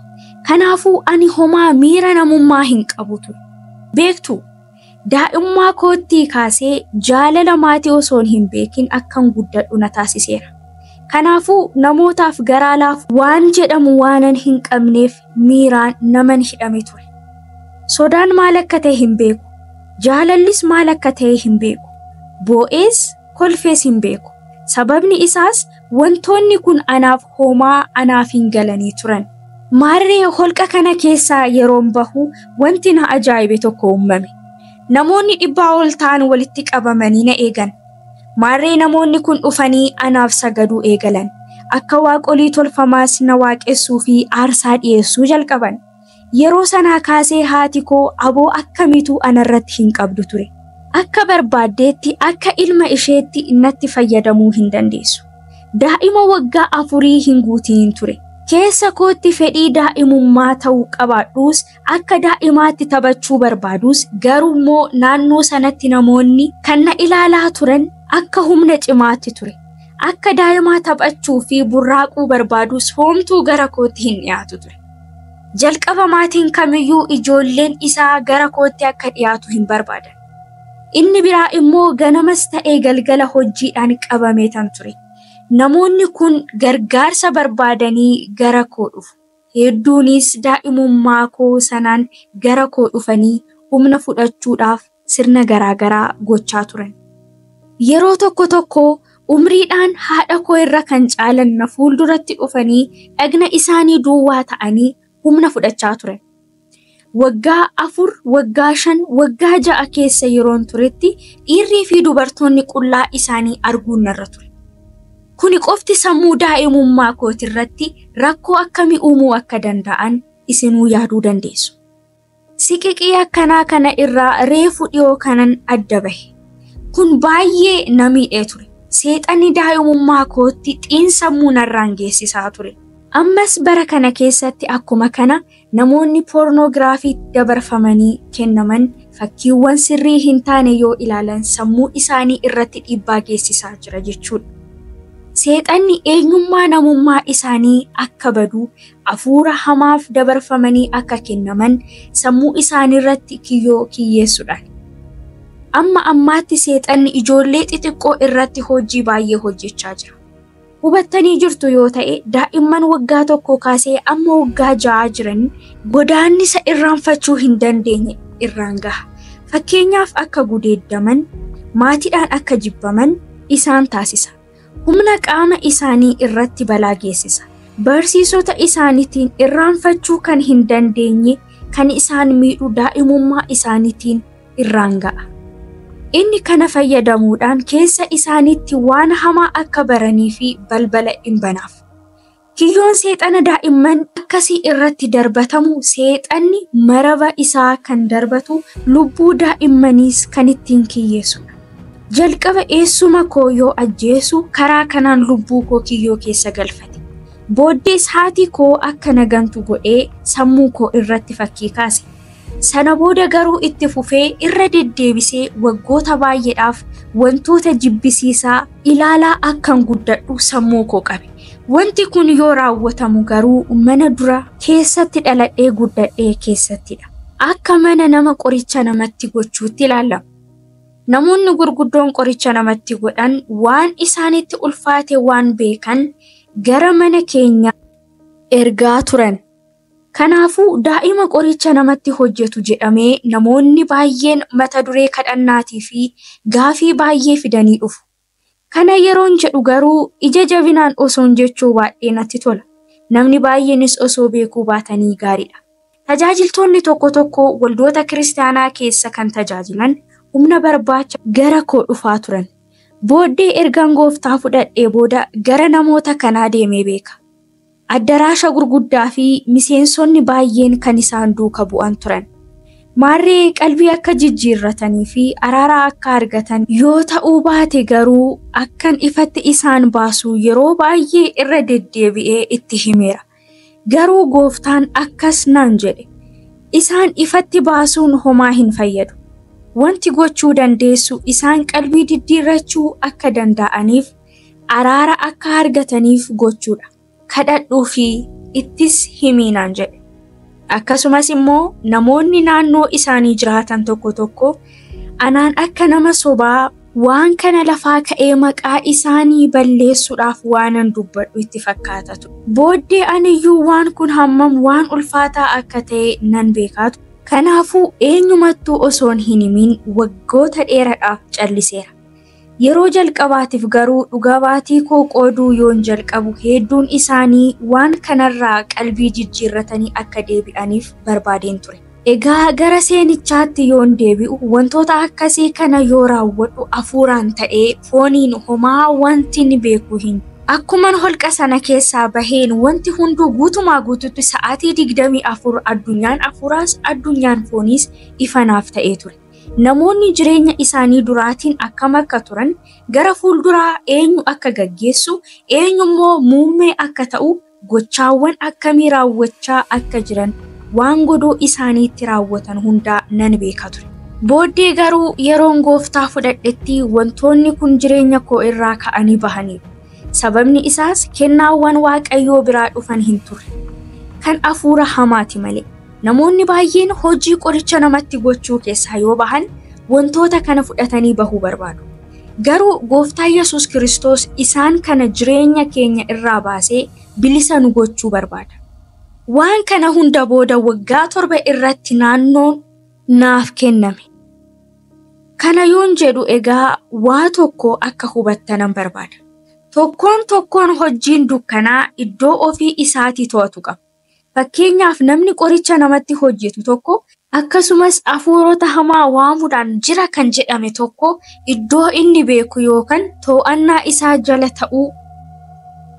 Kanaafuu ani homaa miira namummaa hin qabu ture. Beektu, daa'imummaa kootti kaasee jaalala maatii osoon hin beekin akkan guddadhu na taasiseera. Kanaafuu namootaaf garaa laafu waan jedhamu waanan hin qabneef miiraan naman hidhame ture. Sodaan maal akka ta'e hin beeku. Jaalallis maal akka ta'e hin beeku. Boo'ees kolfees hin beeku. Sababni isaas wantoonni kun anaaf homaa anaaf hin galanii turan. Maarree holqa kana keessaa yeroon bahu wanti na ajaa'ibe tokko uumame. Namoonni 100 ol ta'an walitti qabamanii na eegan. Maarree namoonni kun dhufanii anaaf sagaduu eegalan. Akka waaqolii tolfamaas na waaqessuu fi aarsaa dhiyeessuu jalqaban. Yeroo sanaa kaasee haati koo aboo akkamiitu anarratti hin qabdu ture. Akka barbaaddeetti akka ilma isheetti natti fayyadamuu hin dandeessu. Daa'ima waggaa 4 hin guutiin ture. Keessa kootti fedhii daa'imummaa ta'uu qabaadhus akka daa'imaatti taphachuu barbaadus garuu immoo naannoo sanatti namoonni kan na ilaalaa turan akka humna cimaatti ture. Akka daa'imaa taphachuu fi burraaquu barbaadus homtuu gara kootti hin dhiyaatu ture. Jalqaba maatiin kamiyyuu ijoolleen isaa gara kootti akka dhiyaatu hin barbaadan. Inni biraa immoo ganamas ta'ee galgala hojiidhaan qabamee tan ture. Namoonni kun gargaarsa barbaadanii gara koo dhufu. Hedduunis daa'imummaa koo sanaan gara koo dhufanii humna fudhachuudhaaf sirna garaagaraa gochaa turan. Yeroo tokko tokko umriidhaan haadha koo irra kan caalan na fuulduratti dhufanii dhagna isaanii duwwaa ta'anii humna fudhachaa turan. Waggaa 4, waggaa 5, waggaa 6 keessa yeroon turetti dhiirrii fi dubartoonni qullaa isaanii arguun narra ture. Kuni qofti sammuu daa'imummaa kootirratti rakkoo akkamii uumuu akka danda'an isinuu yaaduu dandeessu. Siqiqii akkanaa kana irraa reefu dhiyoo kanan adda bahe. Kun baay'ee na miidhee ture. Seexanni daa'imummaa kootti xiinsammuu narraan geessisaa ture. Ammas bara kana keessatti akkuma kana namoonni poornoogiraafii dabarfamanii kennaman fakkiiwwan sirrii hin taane yoo ilaalan sammuu isaanii irratti dhiibbaa geessisaa jira jechuudha. Seexanni eenyummaa namummaa isaanii akka badu, hafuura hamaaf dabarfamanii akka kennaman sammuu isaaniirratti kiyyoo kiyyeessuudhaan. Amma ammaatti seexanni ijoollee xixiqqoo irratti hojii baay'ee hojjechaa jira. Hubattanii jirtu yoo ta'e, daa'imman waggaa 1 kaasee amma waggaa 6 jiran godaannisa irraanfachuu hin dandeenye irraan gaha. Fakkeenyaaf akka gudeeddaman, maatiidhaan akka jibbaman isaan taasisa. Humna qaama isaanii irratti balaa geessisa. Barsiisota isaaniitiin irraanfachuu kan hin dandeenye kan isaan miidhu daa'imummaa isaaniitiin irraan ga'a. Inni kana fayyadamuudhaan keessa isaaniitti waan hamaa akka baranii fi balbala hin banaaf. Kiyyoon seexana daa'imman akkasii irratti darbatamu, seexanni maraba isaa kan darbatu lubbuu daa'immaniis kan ittiin kiyyeessudha. Jalqaba eessuma koo yoo ajjeesu karaa kanaan lubbuu koo kiyyoo keessa galfate. Booddees haati koo akka nagantu godhee sammuu koo irratti fakkii kaase. Sana booda garuu itti fufee irra deddeebisee waggoota baay'eedhaaf wantoota jibbisiisaa ilaalaa akkan guddadhu sammuu koo qabe. Wanti kun yoo raawwatamu garuu mana dura keessatti dhaladhee guddadhee keessattidha. Akka mana nama qoricha namatti gochuutti ilaalama. Namoonni gurguddoon qoricha namatti godhan waan isaanitti ulfaate waan beekan gara mana keenya ergaa turan. Kanaafuu daa'ima qoricha namatti hojjetu jedhamee namoonni baay'een mata duree kadhannaatii fi gaafii baay'ee fidanii dhufu. Kana yeroon jedhu garuu ija jabinaan osoon jechuu baay'ee natti tola. Namni baay'eenis osoo beekuu baatanii gaariidha. Tajaajiltoonni tokko tokko waldoota kiristaanaa keessa kan tajaajilan humna barbaacha gara koo dhufaa turan. Booddee ergaan gooftaa fudhadhee booda gara namoota kanaa deemee beeka. Addaraasha gurguddaa fi miseensonni baay'een kan isaan duuka bu'an turan. Maarree qalbii akka jijjiirratanii fi araara akka argatan yoo ta'uu baate garuu akkan ifatti isaan baasu yeroo baay'ee irra deddeebi'ee itti himeera. Garuu gooftaan akkas naan jedhe. Isaan ifatti baasuun homaa hin fayyadu. Wanti gochuu dandeessu isaan qalbii diddiirrachuu akka danda'aniif araara akka argataniif gochuudha. Kadhadhuu fi ittis himii naan jedhe. Akkasumas immoo namoonni naannoo isaanii jiraatan tokko tokko anaan akka nama sobaa waan kana lafaa ka'ee maqaa isaanii balleessuudhaaf waanan dubbadhu itti fakkaatatu. Booddee aniyyuu waan kun hammam waan ulfaataa akka ta'e nan beekaatu. Kanaafuu eenyumattuu osoon hin himin waggoota dheeraadhaaf calliseera. Yeroo jalqabaatiif garuu dhugaa baatii koo qooduu yoon jalqabu hedduun isaanii waan kanarraa qalbii jijjiirratanii akka deebi'aniif barbaadeen ture. Egaa gara seenichaatti yoon deebi'u wantoota akkasii kana yoo raawwadhu hafuuraan ta'ee fooniin homaa wanti ni beeku hin. Akkuman holqa sana keessaa baheen wanti hunduu guutumaa guututti sa'aatii 24 addunyaan hafuuraas addunyaan fooniis ifanaaf ta'ee ture. Namoonni jireenya isaanii duraatiin akkam akka turan, gara fuulduraa eenyu akka gaggeessu, eenyu immoo muummee akka ta'u, gochaawwan akkamii raawwachaa akka jiran, waan godoo isaaniitti raawwatan hundaa nan beeka ture. Booddee garuu yeroon gooftaa fudhadhetti wantoonni kun jireenya koo irraa ka'anii bahaniiru. Sababni isaas kennaawwan Waaqayyoo biraa dhufan hin turre. Kan hafuura hamaati malee. Namoonni baay'een hojii qoricha namatti gochuu keessaa yoo bahan wantoota kana fudhatanii bahuu barbaadu. Garuu gooftaa Yesuus Kiristoos isaan kana jireenya keenya irraa baasee bilisa nu gochuu barbaada. Waan kana hunda booda waggaa 7 irratti naannoon naaf kenname. Kana yoon jedhu egaa waa tokko akka hubattanan barbaada. Tokkoon tokkoon hojiin dukkanaa iddoo ofii isaatii to'atu qaba. Fakkeenyaaf namni qoricha namatti hojjetu tokko akkasumas hafuurota hamaa waamuudhaan jira kan jedhame tokko iddoo inni beeku yookaan to'annaa isaa jala ta'uu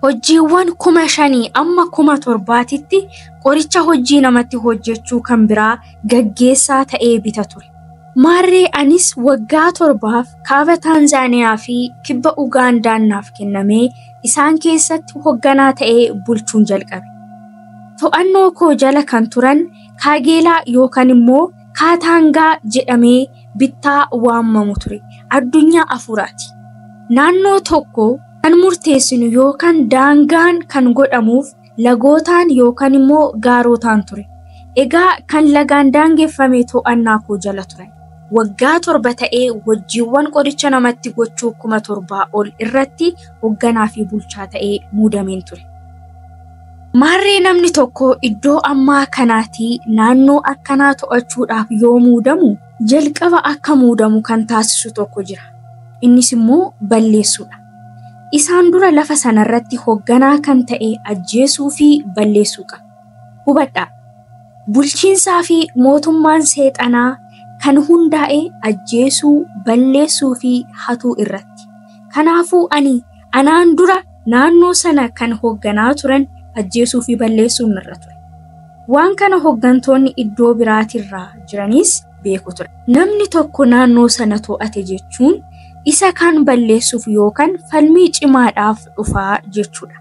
hojiiwwan 5,000 amma 7,000tti qoricha hojii namatti hojjechuu kan biraa gaggeessaa ta'ee bita ture. Maarree anis waggaa 7 kaaba Taanzaaniyaa fi kibba Ugaandaan naaf kennamee isaan keessatti hoogganaa ta'ee bulchuun jalqabe. To'annoo koo jala kan turan Kaageelaa yookaan immoo Kaataangaa jedhamee bittaa waamamu ture. Addunyaa hafuuraati. Naannoo tokko Kan murteessinu yookaan daangaan kan godhamuuf lagootaan yookaan immoo gaarotaan ture. Egaa kan lagaan daangeffame to'annaa koo jala turan. Waggaa 7 ta'ee hojiiwwan qoricha namatti gochuu 7,000 ol irratti hoogganaa fi bulchaa ta'ee muudameen ture. Maarree namni tokko iddoo ammaa kanaatii naannoo akkanaa to'achuudhaaf yoo muudamu jalqaba akka muudamu kan taasisu tokko jira. Innis immoo balleessuudha. Isaan dura lafa sanarratti hoogganaa kan ta'e ajjeesuu fi balleessuu qaba. Hubadhaa. Bulchiinsaa fi mootummaan seexanaa kan hundaa'e ajjeesuu, balleessuu fi hatuu irratti. Kanaafuu ani anaan dura naannoo sana kan hoogganaa turan ajjeesuu fi balleessuun irra ture. Waan kana hooggantoonni iddoo biraatirraa jiranis beeku ture. Namni tokko naannoo sana to'ate jechuun isa kan balleessuuf yookaan falmii cimaadhaaf dhufaa jechuudha.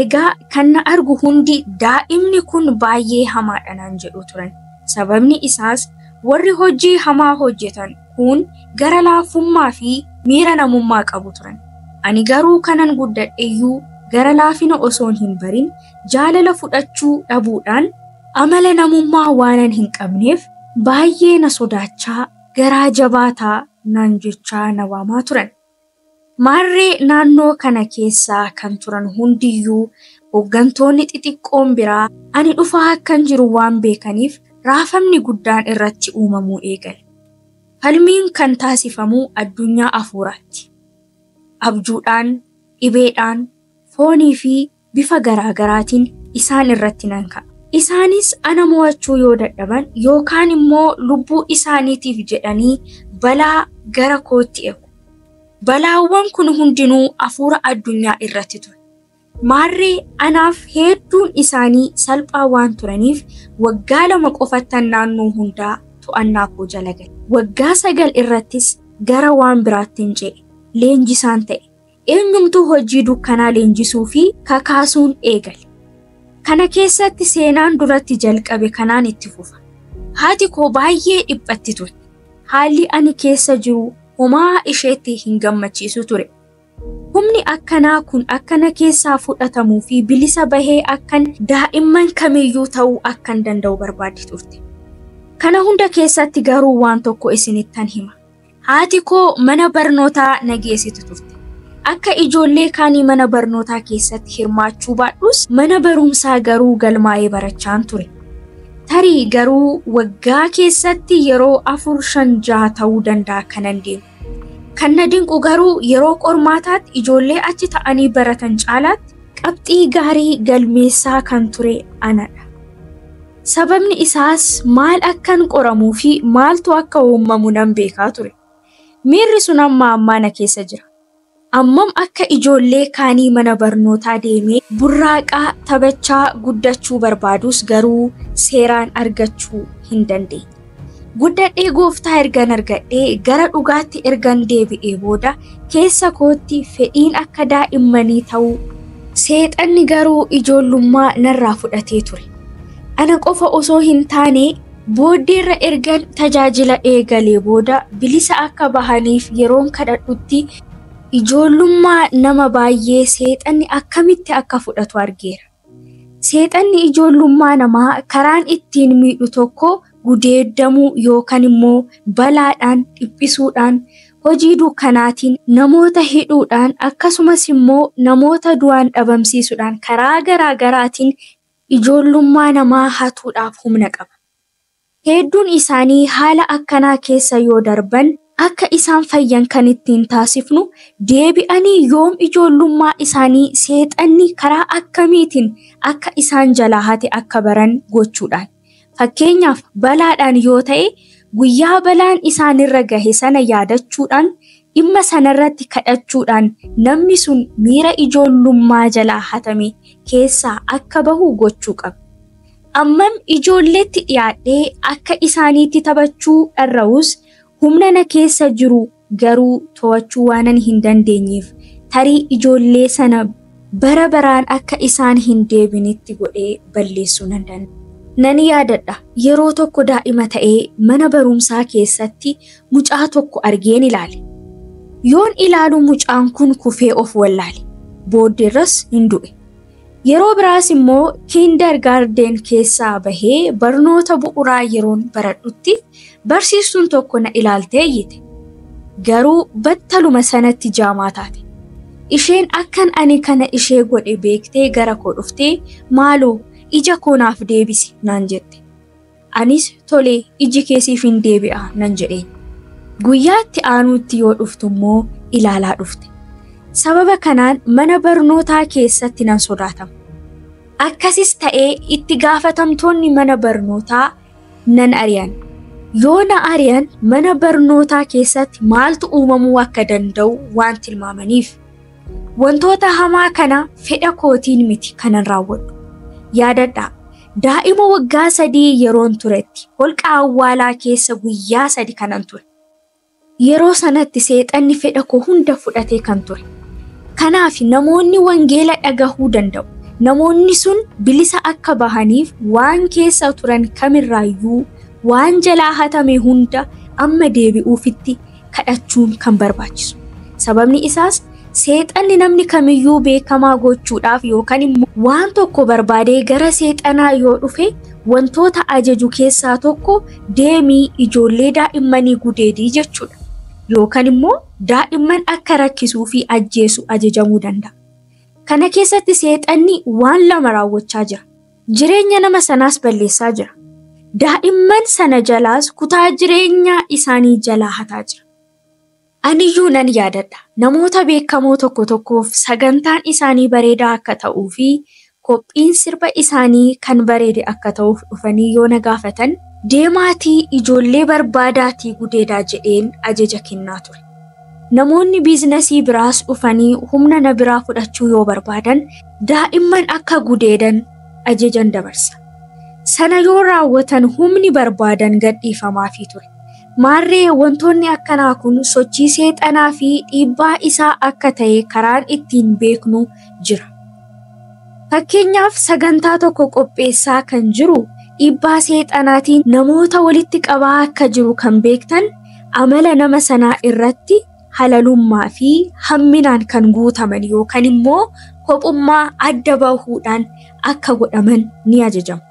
Egaa kan na argu hundi daa'imni kun baay'ee hamaadha naan jedhu turan. Sababni isaas warri hojii hamaa hojjetan kun gara laafummaa fi miira namummaa qabu turan. Ani garuu kanan guddadheyyuu gara laafina osoon hin barin jaalala fudhachuu dhabuudhaan amala namummaa waanan hin qabneef baay'ee na sodaachaa garaa jabaataa naan jechaa na waamaa turan. Maarree naannoo kana keessaa kan turan hundiyyuu hooggantoonni xixiqqoon biraa ani dhufaa akkan jiru waan beekaniif raafamni guddaan irratti uumamuu eegale. Falmiin kan taasifamu addunyaa afuuraatti. Abjuudhaan, dhibeedhaan, foonii fi bifa garaagaraatiin isaan irratti nan ka'a. Isaanis ana mo'achuu yoo dadhaban yookaan immoo lubbuu isaaniitiif jedhanii balaa gara kootti eegu. Balaawwan kun hundinuu afuura addunyaa irratti ture. Maarree anaaf hedduun isaanii salphaa waan turaniif waggaa 2 qofattan naannoo hundaa to'annaa koo jala gale. Waggaa 9 irrattis gara waan biraatti hin ce'e. Leenjisaan ta'e. Eenyumtuu hojii dukkanaa leenjisuu fi kakaasuun eegale. Kana keessatti seenaan duratti jalqabe kanaan itti fufa. Haati koo baay'ee dhiphatti turte. Haalli ani keessa jiru homaa isheetti hin gammachiisu ture. Humni akkanaa kun akkana keessaa fudhatamuu fi bilisa bahee akkan daa'imman kamiyyuu ta'uu akkan danda'u barbaaddi turte. Kana hunda keessatti garuu waan tokko isinittan hima. Haati koo mana barnootaa na geessitu turte. Akka ijoollee kaanii mana barnootaa keessatti hirmaachuu baadhus mana barumsaa garuu galmaa'ee barachaan ture. Tarii garuu waggaa keessatti yeroo 4, 5, 6 ta'uu danda'a kanan deemu. Kan na dinqu garuu yeroo qormaataatti ijoollee achi ta'anii baratan caalaatti qabxii gaarii galmeessaa kan ture anadha. Sababni isaas maal akkan qoramuu fi maaltu akka uumamu nan beekaa ture. Miirri sun amma ammaa na keessa jira. Ammam akka ijoollee kaanii mana barnootaa deemee burraaqaa taphachaa guddachuu barbaadus garuu seeraan argachuu hin dandeenye. Guddadhee gooftaa ergan argadhee gara dhugaatti ergan deebi'ee booda keessa kootti fedhiin akka daa'immanii ta'uu seexanni garuu ijoollummaa narraa fudhatee ture. Ana qofa osoo hin taane booddeerra ergan tajaajila eegalee booda bilisa akka bahaniif yeroon kadhadhutti ijoollummaa nama baay'ee seexanni akkamitti akka fudhatu argeera. Seexanni ijoollummaa namaa karaan ittiin miidhu tokko gudeeddamuu yookaan immoo balaadhaan dhiphisuudhaan hojii dukkanaatiin namoota hidhuudhaan akkasumas immoo namoota du'aan dhabamsiisuudhaan karaa garaa garaatiin ijoollummaa namaa hatuudhaaf humna qaba. Hedduun isaanii haala akkanaa keessa yoo darban akka isaan fayyan kan ittiin taasifnu deebi'anii yoom ijoollummaa isaanii seexanni karaa akkamiitiin akka isaan jalaa hate akka baran gochuudhaan. Fakkeenyaaf balaadhaan yoo ta'e guyyaa balaan isaanirra gahe sana yaadachuudhaan dhimma sanarratti kadhachuudhaan namni sun miira ijoollummaa jalaa hatame keessaa akka bahu gochuu qaba. Ammam ijoolleetti dhiyaadhee akka isaaniitti taphachuu dharra'us humna na keessa jiru garuu to'achuu waanan hin dandeenyeef tarii ijoollee sana bara baraan akka isaan hin deebinitti godhee balleessuu nan danda'a. Nan yaadadha yeroo tokko daa'ima ta'ee mana barumsaa keessatti mucaa tokko argeen ilaale. Yoon ilaalu mucaan kun kufee of wallaale. Booddeerras hin du'e. Yeroo biraas immoo kindergarten keessaa bahee barnoota bu'uuraa yeroon baradhutti barsiistuun tokko na ilaaltee iyyite. Garuu battaluma sanatti jaamaa taate. Isheen akkan ani kana ishee godhe beektee gara koo dhuftee maaloo ija koo naaf deebisi naan jette. Anis tolee iji kee siif hin deebi'a nan jedheen. Guyyaatti aanutti yoo dhuftu immoo ilaalaa dhufte. Sababa kanaan mana barnootaa keessatti nan sodaatama. Akkasis ta'ee itti gaafatamtoonni mana barnootaa nan ari'an. Yoo na ari'an mana barnootaa keessatti maaltu uumamuu akka danda'u waan tilmaamaniif. Wantoota hamaa kana fedha kootiin miti kanan raawwadhu. Yaadadhaa, daa'ima waggaa 3 yeroon turetti holqa awwaalaa keessa guyyaa 3 kanan ture. Yeroo sanatti seexanni fedha koo hunda fudhatee kan ture. Kanaaf namoonni wangeela dhagahuu danda'u. Namoonni sun bilisa akka bahaniif waan keessa turan kamirraayyuu waan jalaa hatame hunda amma deebi'uufitti kadhachuun kan barbaachisu. Sababni isaas seexanni namni kamiyyuu beekamaa gochuudhaaf yookaan immoo waan tokko barbaadee gara seexanaa yoo dhufe wantoota ajaju keessaa tokko deemii ijoollee daa'immanii gudeedii jechuudha. Yookaan immoo daa'imman akka rakkisuu fi ajjeesu ajajamuu danda'a. Kana keessatti seexanni waan lama raawwachaa jira. Jireenya nama sanaas balleessaa jira. Daa'imman sana jalaas kutaa jireenyaa isaanii jalaa hataa jira. Aniyyuu nan yaadadha. Namoota beekamoo tokko tokkoof sagantaan isaanii bareedaa akka ta'uu fi qophiin sirba isaanii kan bareede akka ta'uuf dhufanii yoo na gaafatan deemaatii ijoollee barbaadaatii gudeedaa jedheen ajaja kennaa ture. Namoonni biizinasii biraas dhufanii humna na biraa fudhachuu yoo barbaadan daa'imman akka gudeedan ajajan dabarsa. Sana yoo raawwatan humni barbaadan gadhiifamaafii ture. Maarree wantoonni akkanaa kun sochii seexanaa fi dhiibbaa isaa akka ta'e karaan ittiin beeknu jira. Fakkeenyaaf sagantaa tokko qopheessaa kan jiru dhiibbaa seexanaatiin namoota walitti qabaa akka jiru kan beektan amala nama sanaa irratti halalummaa fi hamminaan kan guutaman yookaan immoo kophummaa adda bahuudhaan akka godhaman ni ajajamu.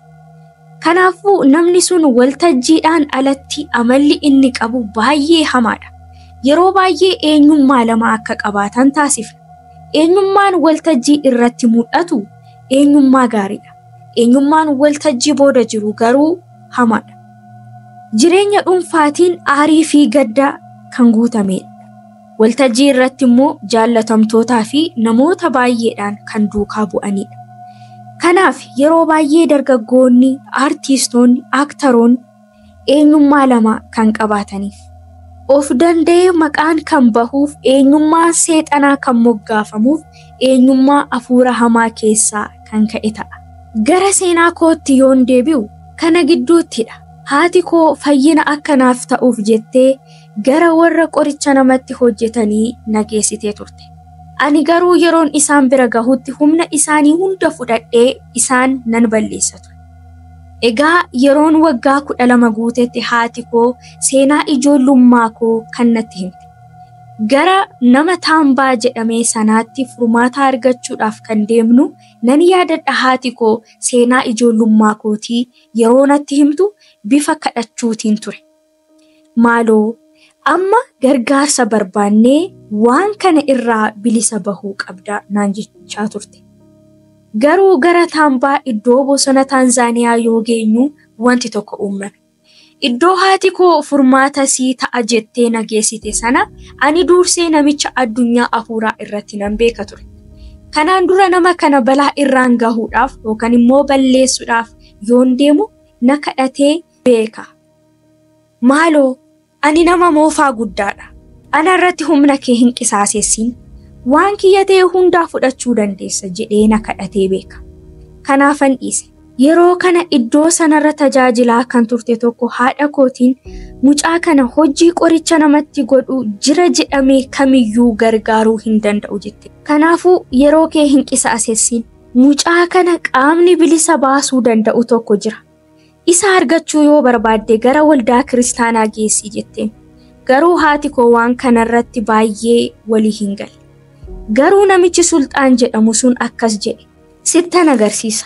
Kanaafuu namni sun waltajjiidhaan alatti amalli inni qabu baay'ee hamaadha. Yeroo baay'ee eenyummaa lama akka qabaatan taasifna. Eenyummaan waltajjii irratti mul'atu eenyummaa gaariidha. Eenyummaan waltajjii booda jiru garuu hamaadha. Jireenya dhuunfaatiin aarii fi gadda kan guutamedha. Waltajjii irratti immoo jaallatamtootaa fi namoota baay'eedhaan kan duukaa bu'anidha. Kanaaf yeroo baay'ee dargaggoonni, aartistoonni, aaktaroonni eenyummaa lama kan qabaataniif. Of danda'ee maqaan kan bahuuf, eenyummaa seexanaa kan moggaafamuuf, eenyummaa hafuura hamaa keessaa kan ka'e ta'a. Gara seenaa kootti yoon deebi'u kana gidduuttidha. Haati koo fayyina akkanaaf ta'uuf jettee gara warra qoricha namatti hojjetanii na geessitee turte. Ani garuu yeroon isaan bira gahutti humna isaanii hunda fudhadhee isaan nan balleessa ture. Egaa yeroon waggaa 12 guutetti haati koo seenaa ijoollummaa koo kan natti himte. Gara nama Taambaa jedhamee sanaatti furmaata argachuudhaaf kan deemnu nan yaadadha. Haati koo seenaa ijoollummaa kootii yeroo natti himtu bifa kadhachuutiin ture. Maaloo amma gargaarsa barbaannee waan kana irraa bilisa bahuu qabda naan jechaa turte. Garuu gara Taambaa iddoo bosona Taanzaaniyaa yoo geenyu wanti tokko uumame. Iddoo haati koo furmaata sii ta'a jettee na geessite sana ani dursee namicha addunyaa hafuuraa irratti nan beeka ture. Kanaan dura nama kana balaa irraan gahuudhaaf yookaan immoo balleessuudhaaf yoon deemu na kadhatee beeka. Maaloo ani nama moofaa guddaadha. Ana irratti humna kee hin qisaasessin. Waan kiyya ta'e hundaa fudhachuu dandeessa jedhee na kadhatee beeka. Kanaafan dhiise. Yeroo kana iddoo sanarra tajaajilaa kan turte tokko haadha kootiin mucaa kana hojii qoricha namatti godhu jira jedhamee kamiyyuu gargaaruu hin danda'u jette. Kanaafuu yeroo kee hin qisaasessin. Mucaa kana qaamni bilisa baasuu danda'u tokko jira. Isa argachuu yoo barbaadde gara waldaa kiristaanaa geessi jetteen. Garuu haati koo waan kanarratti baay'ee walii hin galle. Garuu namichi Sulxaan jedhamu sun akkas jedhe. Sittan agarsiisa.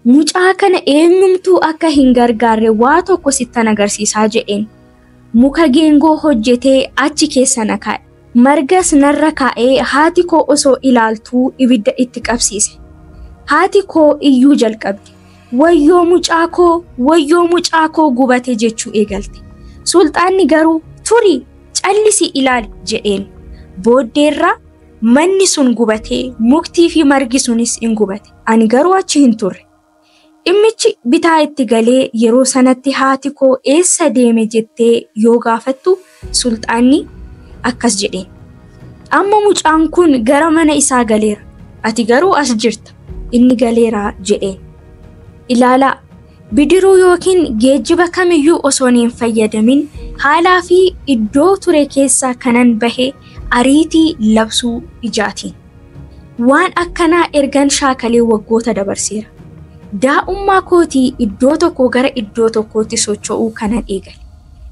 Mucaa kana eenyumtuu akka hin gargaarre waa tokko sittan agarsiisaa jedheen. Muka geengoo hojjetee achi keessa na kaa'e. Margas narra kaa'ee haati koo osoo ilaaltuu ibidda itti qabsiise. Haati koo iyyuu jalqabde. Wayyoo mucaa koo, wayyoo mucaa koo gubate jechuu eegalte. Sulxaanni garuu turi callisi ilaali jedheen. Booddeerra manni sun gubatee muktii fi margi sunis in gubate. Ani garuu achi hin turre. Dhimmichi bitaa itti galee yeroo sanatti haati koo eessa deeme jettee yoo gaafattu Sulxaanni akkas jedheen. Amma mucaan kun gara mana isaa galeera. Ati garuu as jirta. Inni galeera jedheen. Ilaalaa, bidiruu yookiin geejjiba kamiyyuu osoo hin fayyadamin haalaa fi iddoo ture keessaa kanan bahe ariitii labsuu ijaatiin. Waan akkanaa ergan shaakalee waggoota dabarseera. Daa'ummaa kootii iddoo tokko gara iddoo tokkootti socho'uu kanan eegale.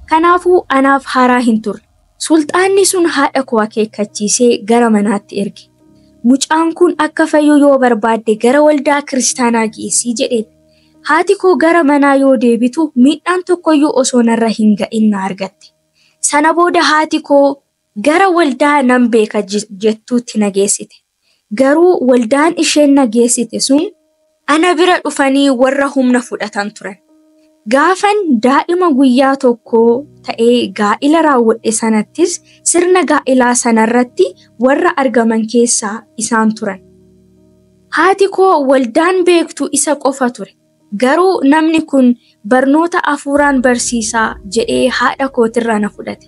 Kanaafuu anaaf haaraa hin turre. Sulxaanni sun haadha koo akeekkachiisee gara manaatti erge. Mucaan kun akka fayyu yoo barbaadde gara waldaa kiristaanaa geessii jedheen. Haati koo gara manaa yoo deebitu miidhaan tokkoyyuu osoo narra hin ga'in na argatte. Sana booda haati koo gara waldaa nan beeka jettuutti na geessite. Garuu waldaan isheen na geessite sun ana bira dhufanii warra humna fudhatan turan. Gaafan daa'ima guyyaa tokkoo ta'ee gaa'ila raawwadhe sanattis sirna gaa'ilaa sanarratti warra argaman keessaa isaan turan. Haati koo waldaan beektu isa qofa ture. Garuu namni kun barnoota hafuuraan barsiisaa jedhee haadha kootirraa na fudhate.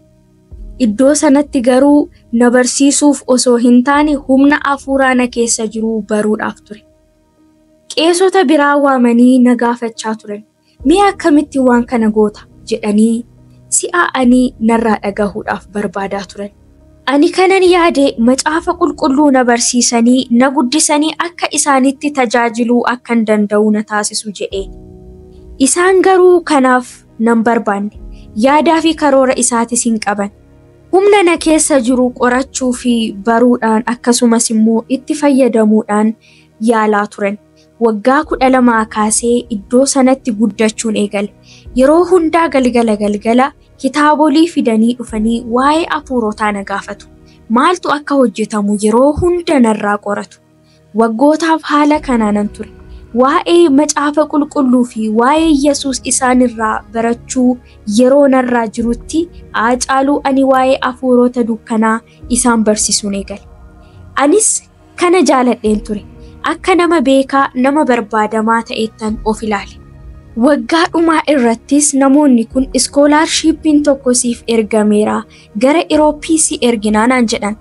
Iddoo sanatti garuu na barsiisuuf osoo hin taane humna hafuuraa na keessa jiru baruudhaaf ture. Qeesota biraa waamanii na gaafachaa turan. Mee akkamitti waan kana goota jedhanii si'aa'anii narraa dhagahuudhaaf barbaadaa turan. Ani kanan yaade macaafa qulqulluu na barsiisanii na guddisanii akka isaanitti tajaajiluu akkan danda'u na taasisu jedhee. Isaan garuu kanaaf nan barbaanne. Yaadaa fi karoora isaatis hin qaban. Humna na keessa jiru qorachuu fi baruudhaan akkasumas immoo itti fayyadamuudhaan yaalaa turan. Waggaa 12 kaasee iddoo sanatti guddachuun eegale. Yeroo hundaa galgala galgala kitaabolii fidanii dhufanii waa'ee hafuurotaa na gaafatu. Maaltu akka hojjetamu yeroo hunda narraa qoratu. Waggootaaf haala kanaanan ture. Waa'ee macaafa qulqulluu fi waa'ee Yesuus isaanirraa barachuu yeroo narraa jirutti haacaaluu ani waa'ee hafuurota dukkanaa isaan barsiisuun eegale. Anis kana jaaladheen ture. Akka nama beekaa nama barbaadamaa ta'ettan of ilaale. Waggaa dhumaa irrattis namoonni kun iskoolaarshiippiin tokko siif ergameera gara Irooppii si erginaa naan jedhan.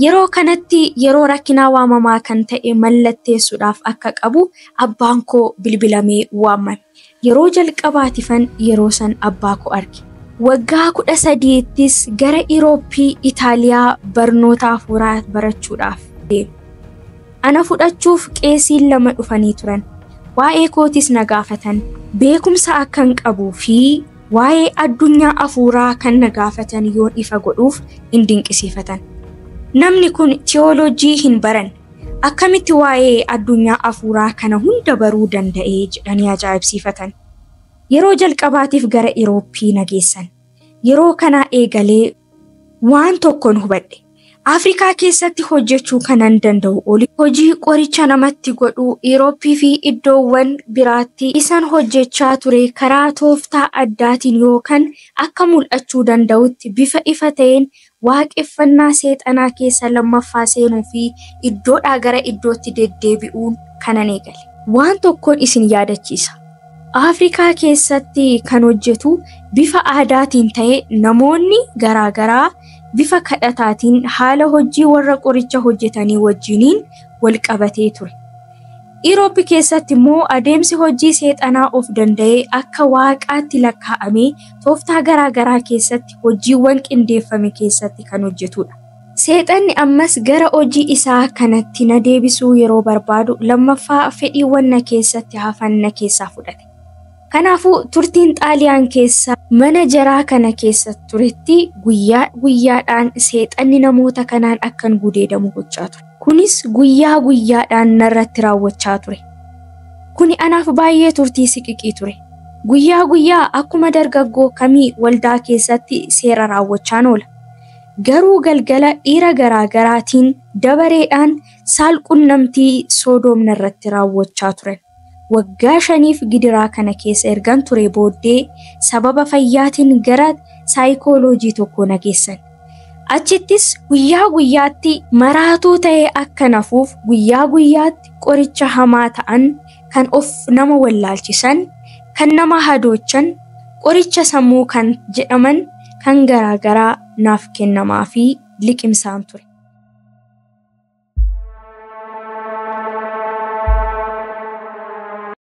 Yeroo kanatti yeroo rakkinaa waamamaa kan ta'e mallatteessuudhaaf akka qabu abbaan koo bilbilamee waamame. Yeroo jalqabaatifan yeroo san abbaa koo arge. Waggaa 13ttis gara Irooppii Itaaliyaa barnoota hafuuraa barachuudhaaf deeme. Ana fudhachuuf qeesiin 2 dhufanii turan. Waa'ee kootis na gaafatan. Beekumsa akkan qabuu fi waa'ee addunyaa hafuuraa kan na gaafatan yoon ifa godhuuf hin dinqisiifatan. Namni kun tiyooloojii hin baran. Akkamitti waa'ee addunyaa hafuuraa kana hunda baruu danda'ee jedhanii ajaa'ibsiifatan. Yeroo jalqabaatiif gara Irooppii na geessan. Yeroo kanaa eegalee waan tokkoon hubadhe. Afrikaa keessatti hojjechuu kanan danda'u oli hojii qoricha namatti godhuu Irooppii fi iddoowwan biraatti isan hojjechaa ture karaa tooftaa addaatiin yookaan akka mul'achuu danda'utti bifa ifa ta'een waaqeffannaa seexanaa keessa lammaffaa seenuu fi iddoodhaa gara iddootti deddeebi'uun kanan eegale. Waan tokkoon isin yaadachiisa. Afrikaa keessatti kan hojjetu bifa aadaatiin ta'e namoonni garaagaraa bifa kadhataatiin haala hojii warra qoricha hojjetanii wajjiniin wal qabatee ture. Irooppii keessatti immoo adeemsi hojii seexanaa of danda'ee akka waaqaatti lakkaa'amee tooftaa garaagaraa keessatti hojiiwwan qindeeffame keessatti kan hojjetudha. Seexanni ammas gara hojii isaa kanatti na deebisuu yeroo barbaadu lammaffaa fedhiiwwan na keessatti hafan na keessaa fudhate. Kanaafuu turtiin Xaaliyaan keessa mana jaraa kana keessa turetti guyyaa guyyaadhaan seexanni namoota kanaan akkan gudeedamu gochaa ture. Kunis guyyaa guyyaadhaan narratti raawwachaa ture. Kuni anaaf baay'ee turtii siqiqii ture. Guyyaa guyyaa akkuma dargaggoo kamii waldaa keessatti seera raawwachaan oola. Garuu galgala dhiira garaa garaatiin dabareedhaan saalqunnamtii Soodoom narratti raawwachaa turan. Waggaa 5f gidiraa kana keessa ergan ture booddee sababa fayyaatiin gara saayikooloojii tokko na geessan. Achittis guyyaa guyyaatti maraatuu ta'ee akka nafuuf guyyaa guyyaatti qoricha hamaa ta'an kan of nama wallaalchisan, kan nama hadoochan, qoricha sammuu kan jedhaman kan garaa garaa naaf kennamaa fi liqimsaan ture.